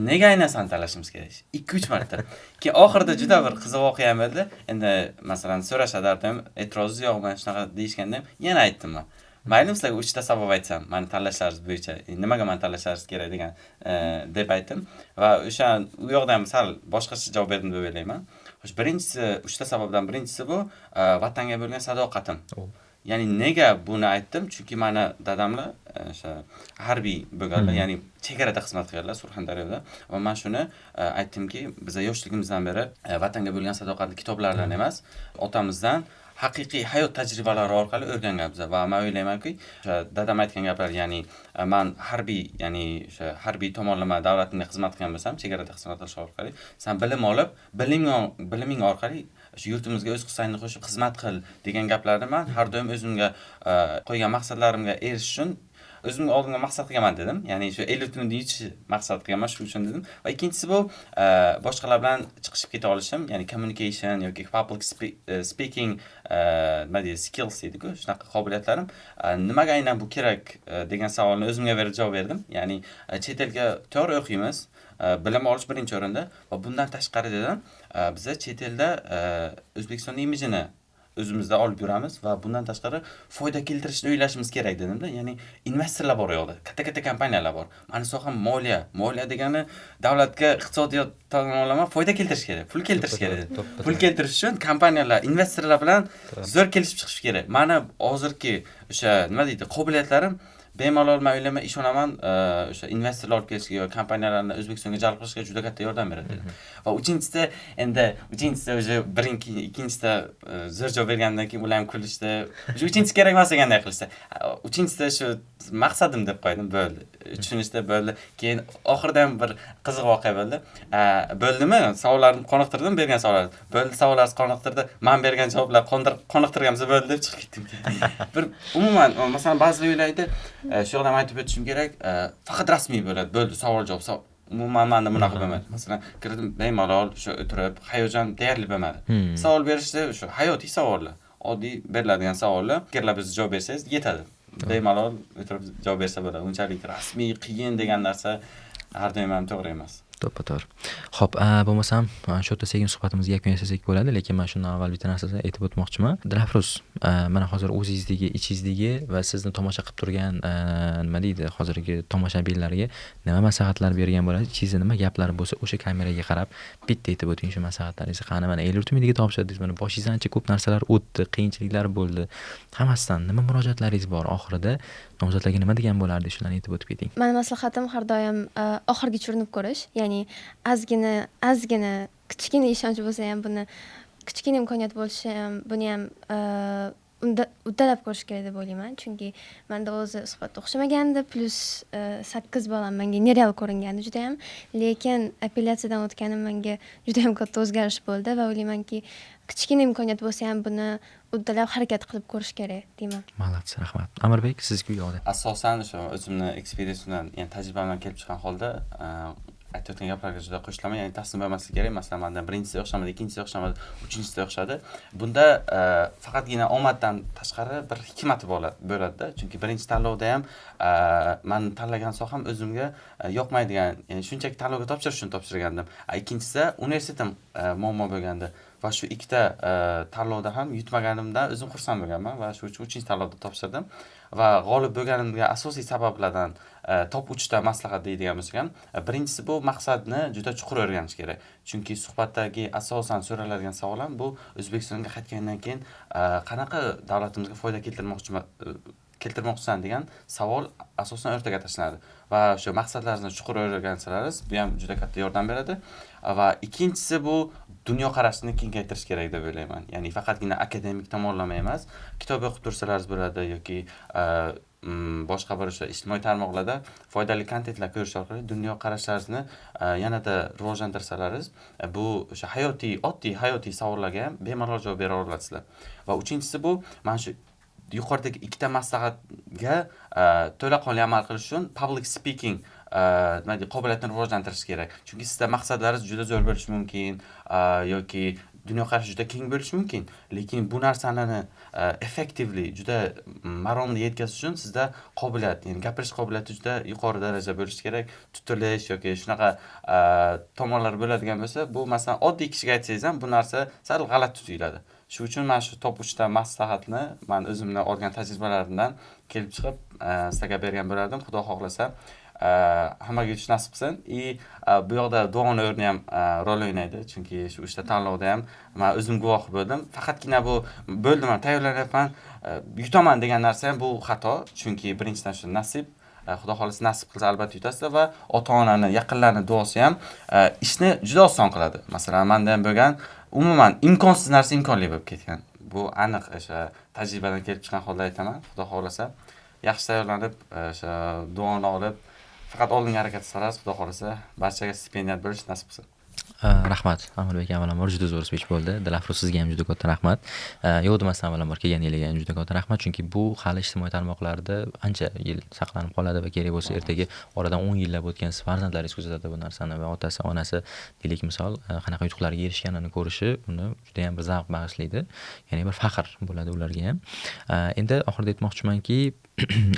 nega aynan san tanlashimiz kerak? 2-3 marta. Keyin oxirida juda bir qiziq voqea bo'ldi. Endi masalan so'rashadi har doim, e'tirozingiz yo'qmi shunaqa deyishganda ham yana aytdim man. Mayli, sizlarga 3 ta sabab aytsam, meni tanlashlaringiz bo'yicha, nimaga meni tanlashlaringiz kerak degan deb aytdim va o'sha u yoqda ham sal boshqacha javob berdim deb o'ylayman. Xo'sh, birinchisi, 3 ta sababdan birinchisi bu vatanga bo'lgan sadoqatim. Ya'ni nega buni aytdim? Chunki meni dadamlar o'sha harbiy bo'lganlar, ya'ni chegarada xizmat qilganlar Surxondaryoda va men shuni aytdimki, biz yoshligimizdan beri vatanga bo'lgan sadoqatni kitoblardan emas, otamizdan haqiqiy hayot tajribalari orqali o'rganganmiz va men o'ylaymanki, o'sha dadam aytgan gaplar, ya'ni man harbiy, ya'ni o'sha harbiy tomonlama davlatimga xizmat qilgan bo'lsam, chegarada xizmat qilish orqali san bilim olib, biliming orqali shu yurtimizga o'z hissangni qo'shib xizmat qil degan gaplarni man har doim o'zimga qo'ygan maqsadlarimga erishish uchun o'zimga oldimga maqsad qilganman dedim. Ya'ni shu 50 kunni yutish maqsad qilganman, shu uchun dedim. Va ikkinchisi bu boshqalar bilan chiqishib keta olishim, ya'ni communication yoki public speaking, nima deydi, skills deydi-ku, shunaqa qobiliyatlarim. Nimaga aynan bu kerak degan savolni o'zimga berib javob berdim. Ya'ni chet elga to'g'ri o'qiymiz, bilim olish birinchi o'rinda va bundan tashqari dedim, biza chet elda O'zbekistonning imijini o'zimizda olib yuramiz va bundan tashqari foyda keltirishni o'ylashimiz kerak dedimda. Ya'ni investorlar bor u yoqda, katta-katta kompaniyalar bor. Mani soham moliya. Moliya degani davlatga iqtisodiyot tomonlama foyda keltirish kerak, pul keltirish kerak. Pul keltirish uchun kompaniyalar, investorlar bilan zo'r kelishib chiqish kerak. Mani hozirgi o'sha nima deydi, qobiliyatlarim Bemalol men o'ylayman, ishonaman, o'sha investorlar olib kelishga yoki kompaniyalarni O'zbekistonga jalb qilishga juda katta yordam beradi dedim. Va uchinchisida, endi uchinchisida уже birinchi, ikkinchisida zo'r javob bergandan keyin ular ham kulishdi. O'sha uchinchisi kerak emas deganday qilishdi. Uchinchisida shu maqsadim deb qo'ydim, bo'ldi. Tushunishdi, bo'ldi. Keyin oxirida ham bir qiziq voqea bo'ldi. Bo'ldimi? Savollarimni qoniqtirdim, bergan savollar. Bo'ldi, savollaringiz qoniqtirdi. Men bergan javoblar qoniqtirgan bo'lsa bo'ldi deb chiqib ketdim. Bir umuman, masalan, ba'zilar o'ylaydi, shu yoqdan aytib o'tishim kerak, faqat rasmiy bo'ladi, bo'ldi, savol javob. Umuman menda bunaqa bo'lmadi. Masalan, kirdim, bemalol shu o'tirib, hayajon deyarli bo'lmadi. Savol berishdi, shu hayotiy savollar, oddiy beriladigan savollar. Fikrlab biz javob bersangiz yetadi. Bemalol o'tirib javob bersa bo'ladi. Unchalik rasmiy, qiyin degan narsa har doim ham to'g'ri emas. To'ppa to'g'ri. Xo'p, bo'lmasam shu yerda sekin suhbatimizga yakun yasasak bo'ladi, lekin men shundan avval bitta narsani aytib o'tmoqchiman. Dilafruz, mana hozir o'zingizdagi, ichingizdagi va sizni tomosha qilib turgan, nima deydi, hozirgi tomoshabinlarga nima maslahatlar bergan bo'lasiz? Ichingizda nima gaplar bo'lsa, o'sha kameraga qarab bitta aytib o'ting shu maslahatlaringizni. Qani, mana El Yurtumidiga topshirdingiz, mana boshingizdan ancha ko'p narsalar o'tdi, qiyinchiliklar bo'ldi. Hammasidan nima murojaatlaringiz bor? Oxirida nomzodlarga nima degan bo'lardingiz? Shularni aytib o'tib keting. Mani maslahatim har doim oxirigacha urinib ko'rish, ya'ni ozgina kichkina ishonch bo'lsa ham, buni kichkina imkoniyat bo'lishi ham, buni ham unda uddalab ko'rish kerak deb o'ylayman. Chunki manda o'zi suhbat o'xshamagandi, plyus 8 ball ham menga нереал ko'ringandi judayam. Lekin apellyatsiyadan o'tganim menga judayam katta o'zgarish bo'ldi va o'ylaymanki, kichkina imkoniyat bo'lsa ham buni uddalab harakat qilib ko'rish kerak deyman. Молодцы, rahmat. Amirbek, sizga yo'q. Asosan o'sha o'zimni experience'imdan, ya'ni tajribamdan kelib chiqqan holda aytayotgan gaplarga juda qo'shilaman, ya'ni taslim bo'lmaslik kerak. Masalan, mendan birinchisi o'xshamadi, ikkinchisi o'xshamadi, uchinchisida o'xshadi. Bunda faqatgina omaddan tashqari bir hikmati bo'ladi-da. Chunki birinchi tanlovda ham men tanlagan soham o'zimga yoqmaydigan, ya'ni shunchaki tanlovga topshirish uchun topshirgandim. Ikkinchisida universitetim muammo bo'lgandi va shu ikkita tanlovda ham yutmaganimdan o'zim xursand bo'lganman va shu uchun uchinchi tanlovda topshirdim va g'olib bo'lganimga asosiy sabablardan top 3 ta maslahat deydigan bo'lsak ham, birinchisi bu maqsadni juda chuqur o'rganish kerak. Chunki suhbatdagi asosan so'raladigan savol ham bu O'zbekistonga qaytgandan keyin qanaqa davlatimizga foyda keltirmoqchisan degan savol asosan o'rtaga tashlanadi va o'sha maqsadlaringizni chuqur o'rgansalaringiz bu ham juda katta yordam beradi. Va ikkinchisi bu dunyoqarashni kengaytirish kerak deb o'ylayman. Ya'ni faqatgina akademik tomonlama emas, kitob o'qib tursalaringiz bo'ladi yoki boshqa bir o'sha ijtimoiy tarmoqlarda foydali kontentlar ko'rish orqali dunyoqarashlaringizni yanada rivojlantirsalaringiz, bu o'sha hayotiy, oddiy hayotiy savollarga ham bemalol javob bera olasizlar. Va uchinchisi bu mana shu yuqoridagi ikkita maslahatga to'laqonli amal qilish uchun public speaking nima deydi, qobiliyatini rivojlantirish kerak. Chunki sizda maqsadlaringiz juda zo'r bo'lishi mumkin yoki dunyoqarashi juda keng bo'lishi mumkin, lekin bu narsani effectively, juda maromli yetkazish uchun sizda qobiliyat, ya'ni gapirish qobiliyati juda yuqori darajada bo'lishi kerak. Tutilish yoki shunaqa tomonlar bo'ladigan bo'lsa, bu masalan oddiy kishiga aytsangiz ham bu narsa sal g'alati tuyuladi. Shu uchun mana shu top 3 ta maslahatni men o'zimni olgan tajribalarimdan kelib chiqib sizlarga bergan bo'lardim. Xudo xohlasa hammaga yutish nasib qilsin. Bu yoqda duoni o'rni ham rol o'ynaydi, chunki shu 3 ta tanlovda ham men o'zim guvoh bo'ldim. Faqatgina bu bo'ldi, men tayyorlanyapman, yutaman degan narsa ham bu xato, chunki birinchidan shu nasib, Xudo xohlasa nasib qilsa albatta yutasizlar va ota-onani, yaqinlarning duosi ham ishni juda oson qiladi. Masalan, menda ham bo'lgan, umuman imkonsiz narsa imkonli bo'lib ketgan. Bu aniq o'sha tajribadan kelib chiqqan holda aytaman. Xudo xohlasa yaxshi tayyorlanib, o'sha duoni olib, faqat oldinga harakat qilsangiz, Xudo xohlasa barchaga stipendiya bo'lish nasib qilsin. Rahmat Amirbek, avvalambor juda zo'r speech bo'ldi. Dilafruz, sizga ham juda katta rahmat. Yo'q demasdan avvalambor kelganingizga ham juda katta rahmat, chunki bu hali ijtimoiy tarmoqlarda ancha yil saqlanib qoladi va kerak bo'lsa ertaga oradan 10 yillab o'tgan siz farzandlaringiz kuzatadi bu narsani va otasi, onasi deylik misol qanaqa yutuqlarga erishganini ko'rishi uni juda ham bir zavq bag'ishlaydi. Ya'ni bir faxr bo'ladi ularga ham. Endi oxirida aytmoqchimanki,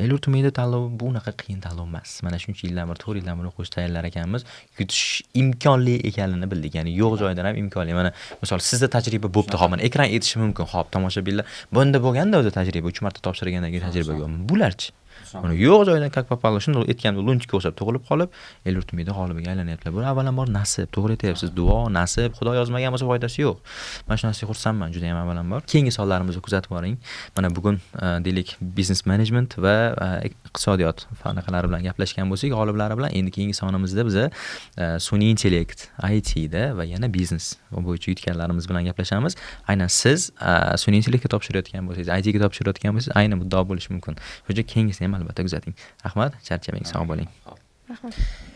El Yurtumida tanlov bu unaqa qiyin tanlov emas. Mana shuncha yildan beri, 4 yildan beri o'qish tayyorlar ekanmiz, yutish imkonli ekanini bildik. Ya'ni yo'q joydan ham imkonli. Mana misol sizda tajriba bo'pti, hop, mana ekran aytishi mumkin. Hop, tomoshabinlar bunda bo'lganda o'zi tajriba 3 marta topshirgandan keyin tajriba yo'q. Bularchi? Uni yo'q joydan, как попало, shundoq aytganimdek, лунтик ka o'xshab tug'ilib qolib, el yurtimizda g'olibiga aylanyaptilar. Bu avvalambor nasib, to'g'ri aytyapsiz, duo, nasib, Xudo yozmagan bo'lsa, foydasi yo'q. Man shu narsaga xursandman judayam avvalambor. Keyingi sonlarimizni kuzatib boring. Mana bugun deylik, biznes menejment va iqtisodiyot anaqalari bilan gaplashgan bo'lsak, g'oliblari bilan, endi keyingi sonimizda biza sun'iy intellekt, ITda va yana biznes bo'yicha yutganlarimiz bilan gaplashamiz. Aynan siz sun'iy intellektga topshirayotgan bo'lsangiz, ITga topshirayotgan bo'lsangiz, ayni muddao bo'lishi mumkin. Shuning uchun keyingisini ham albatta kuzating. Rahmat, charchamang, sog' bo'ling. Rahmat.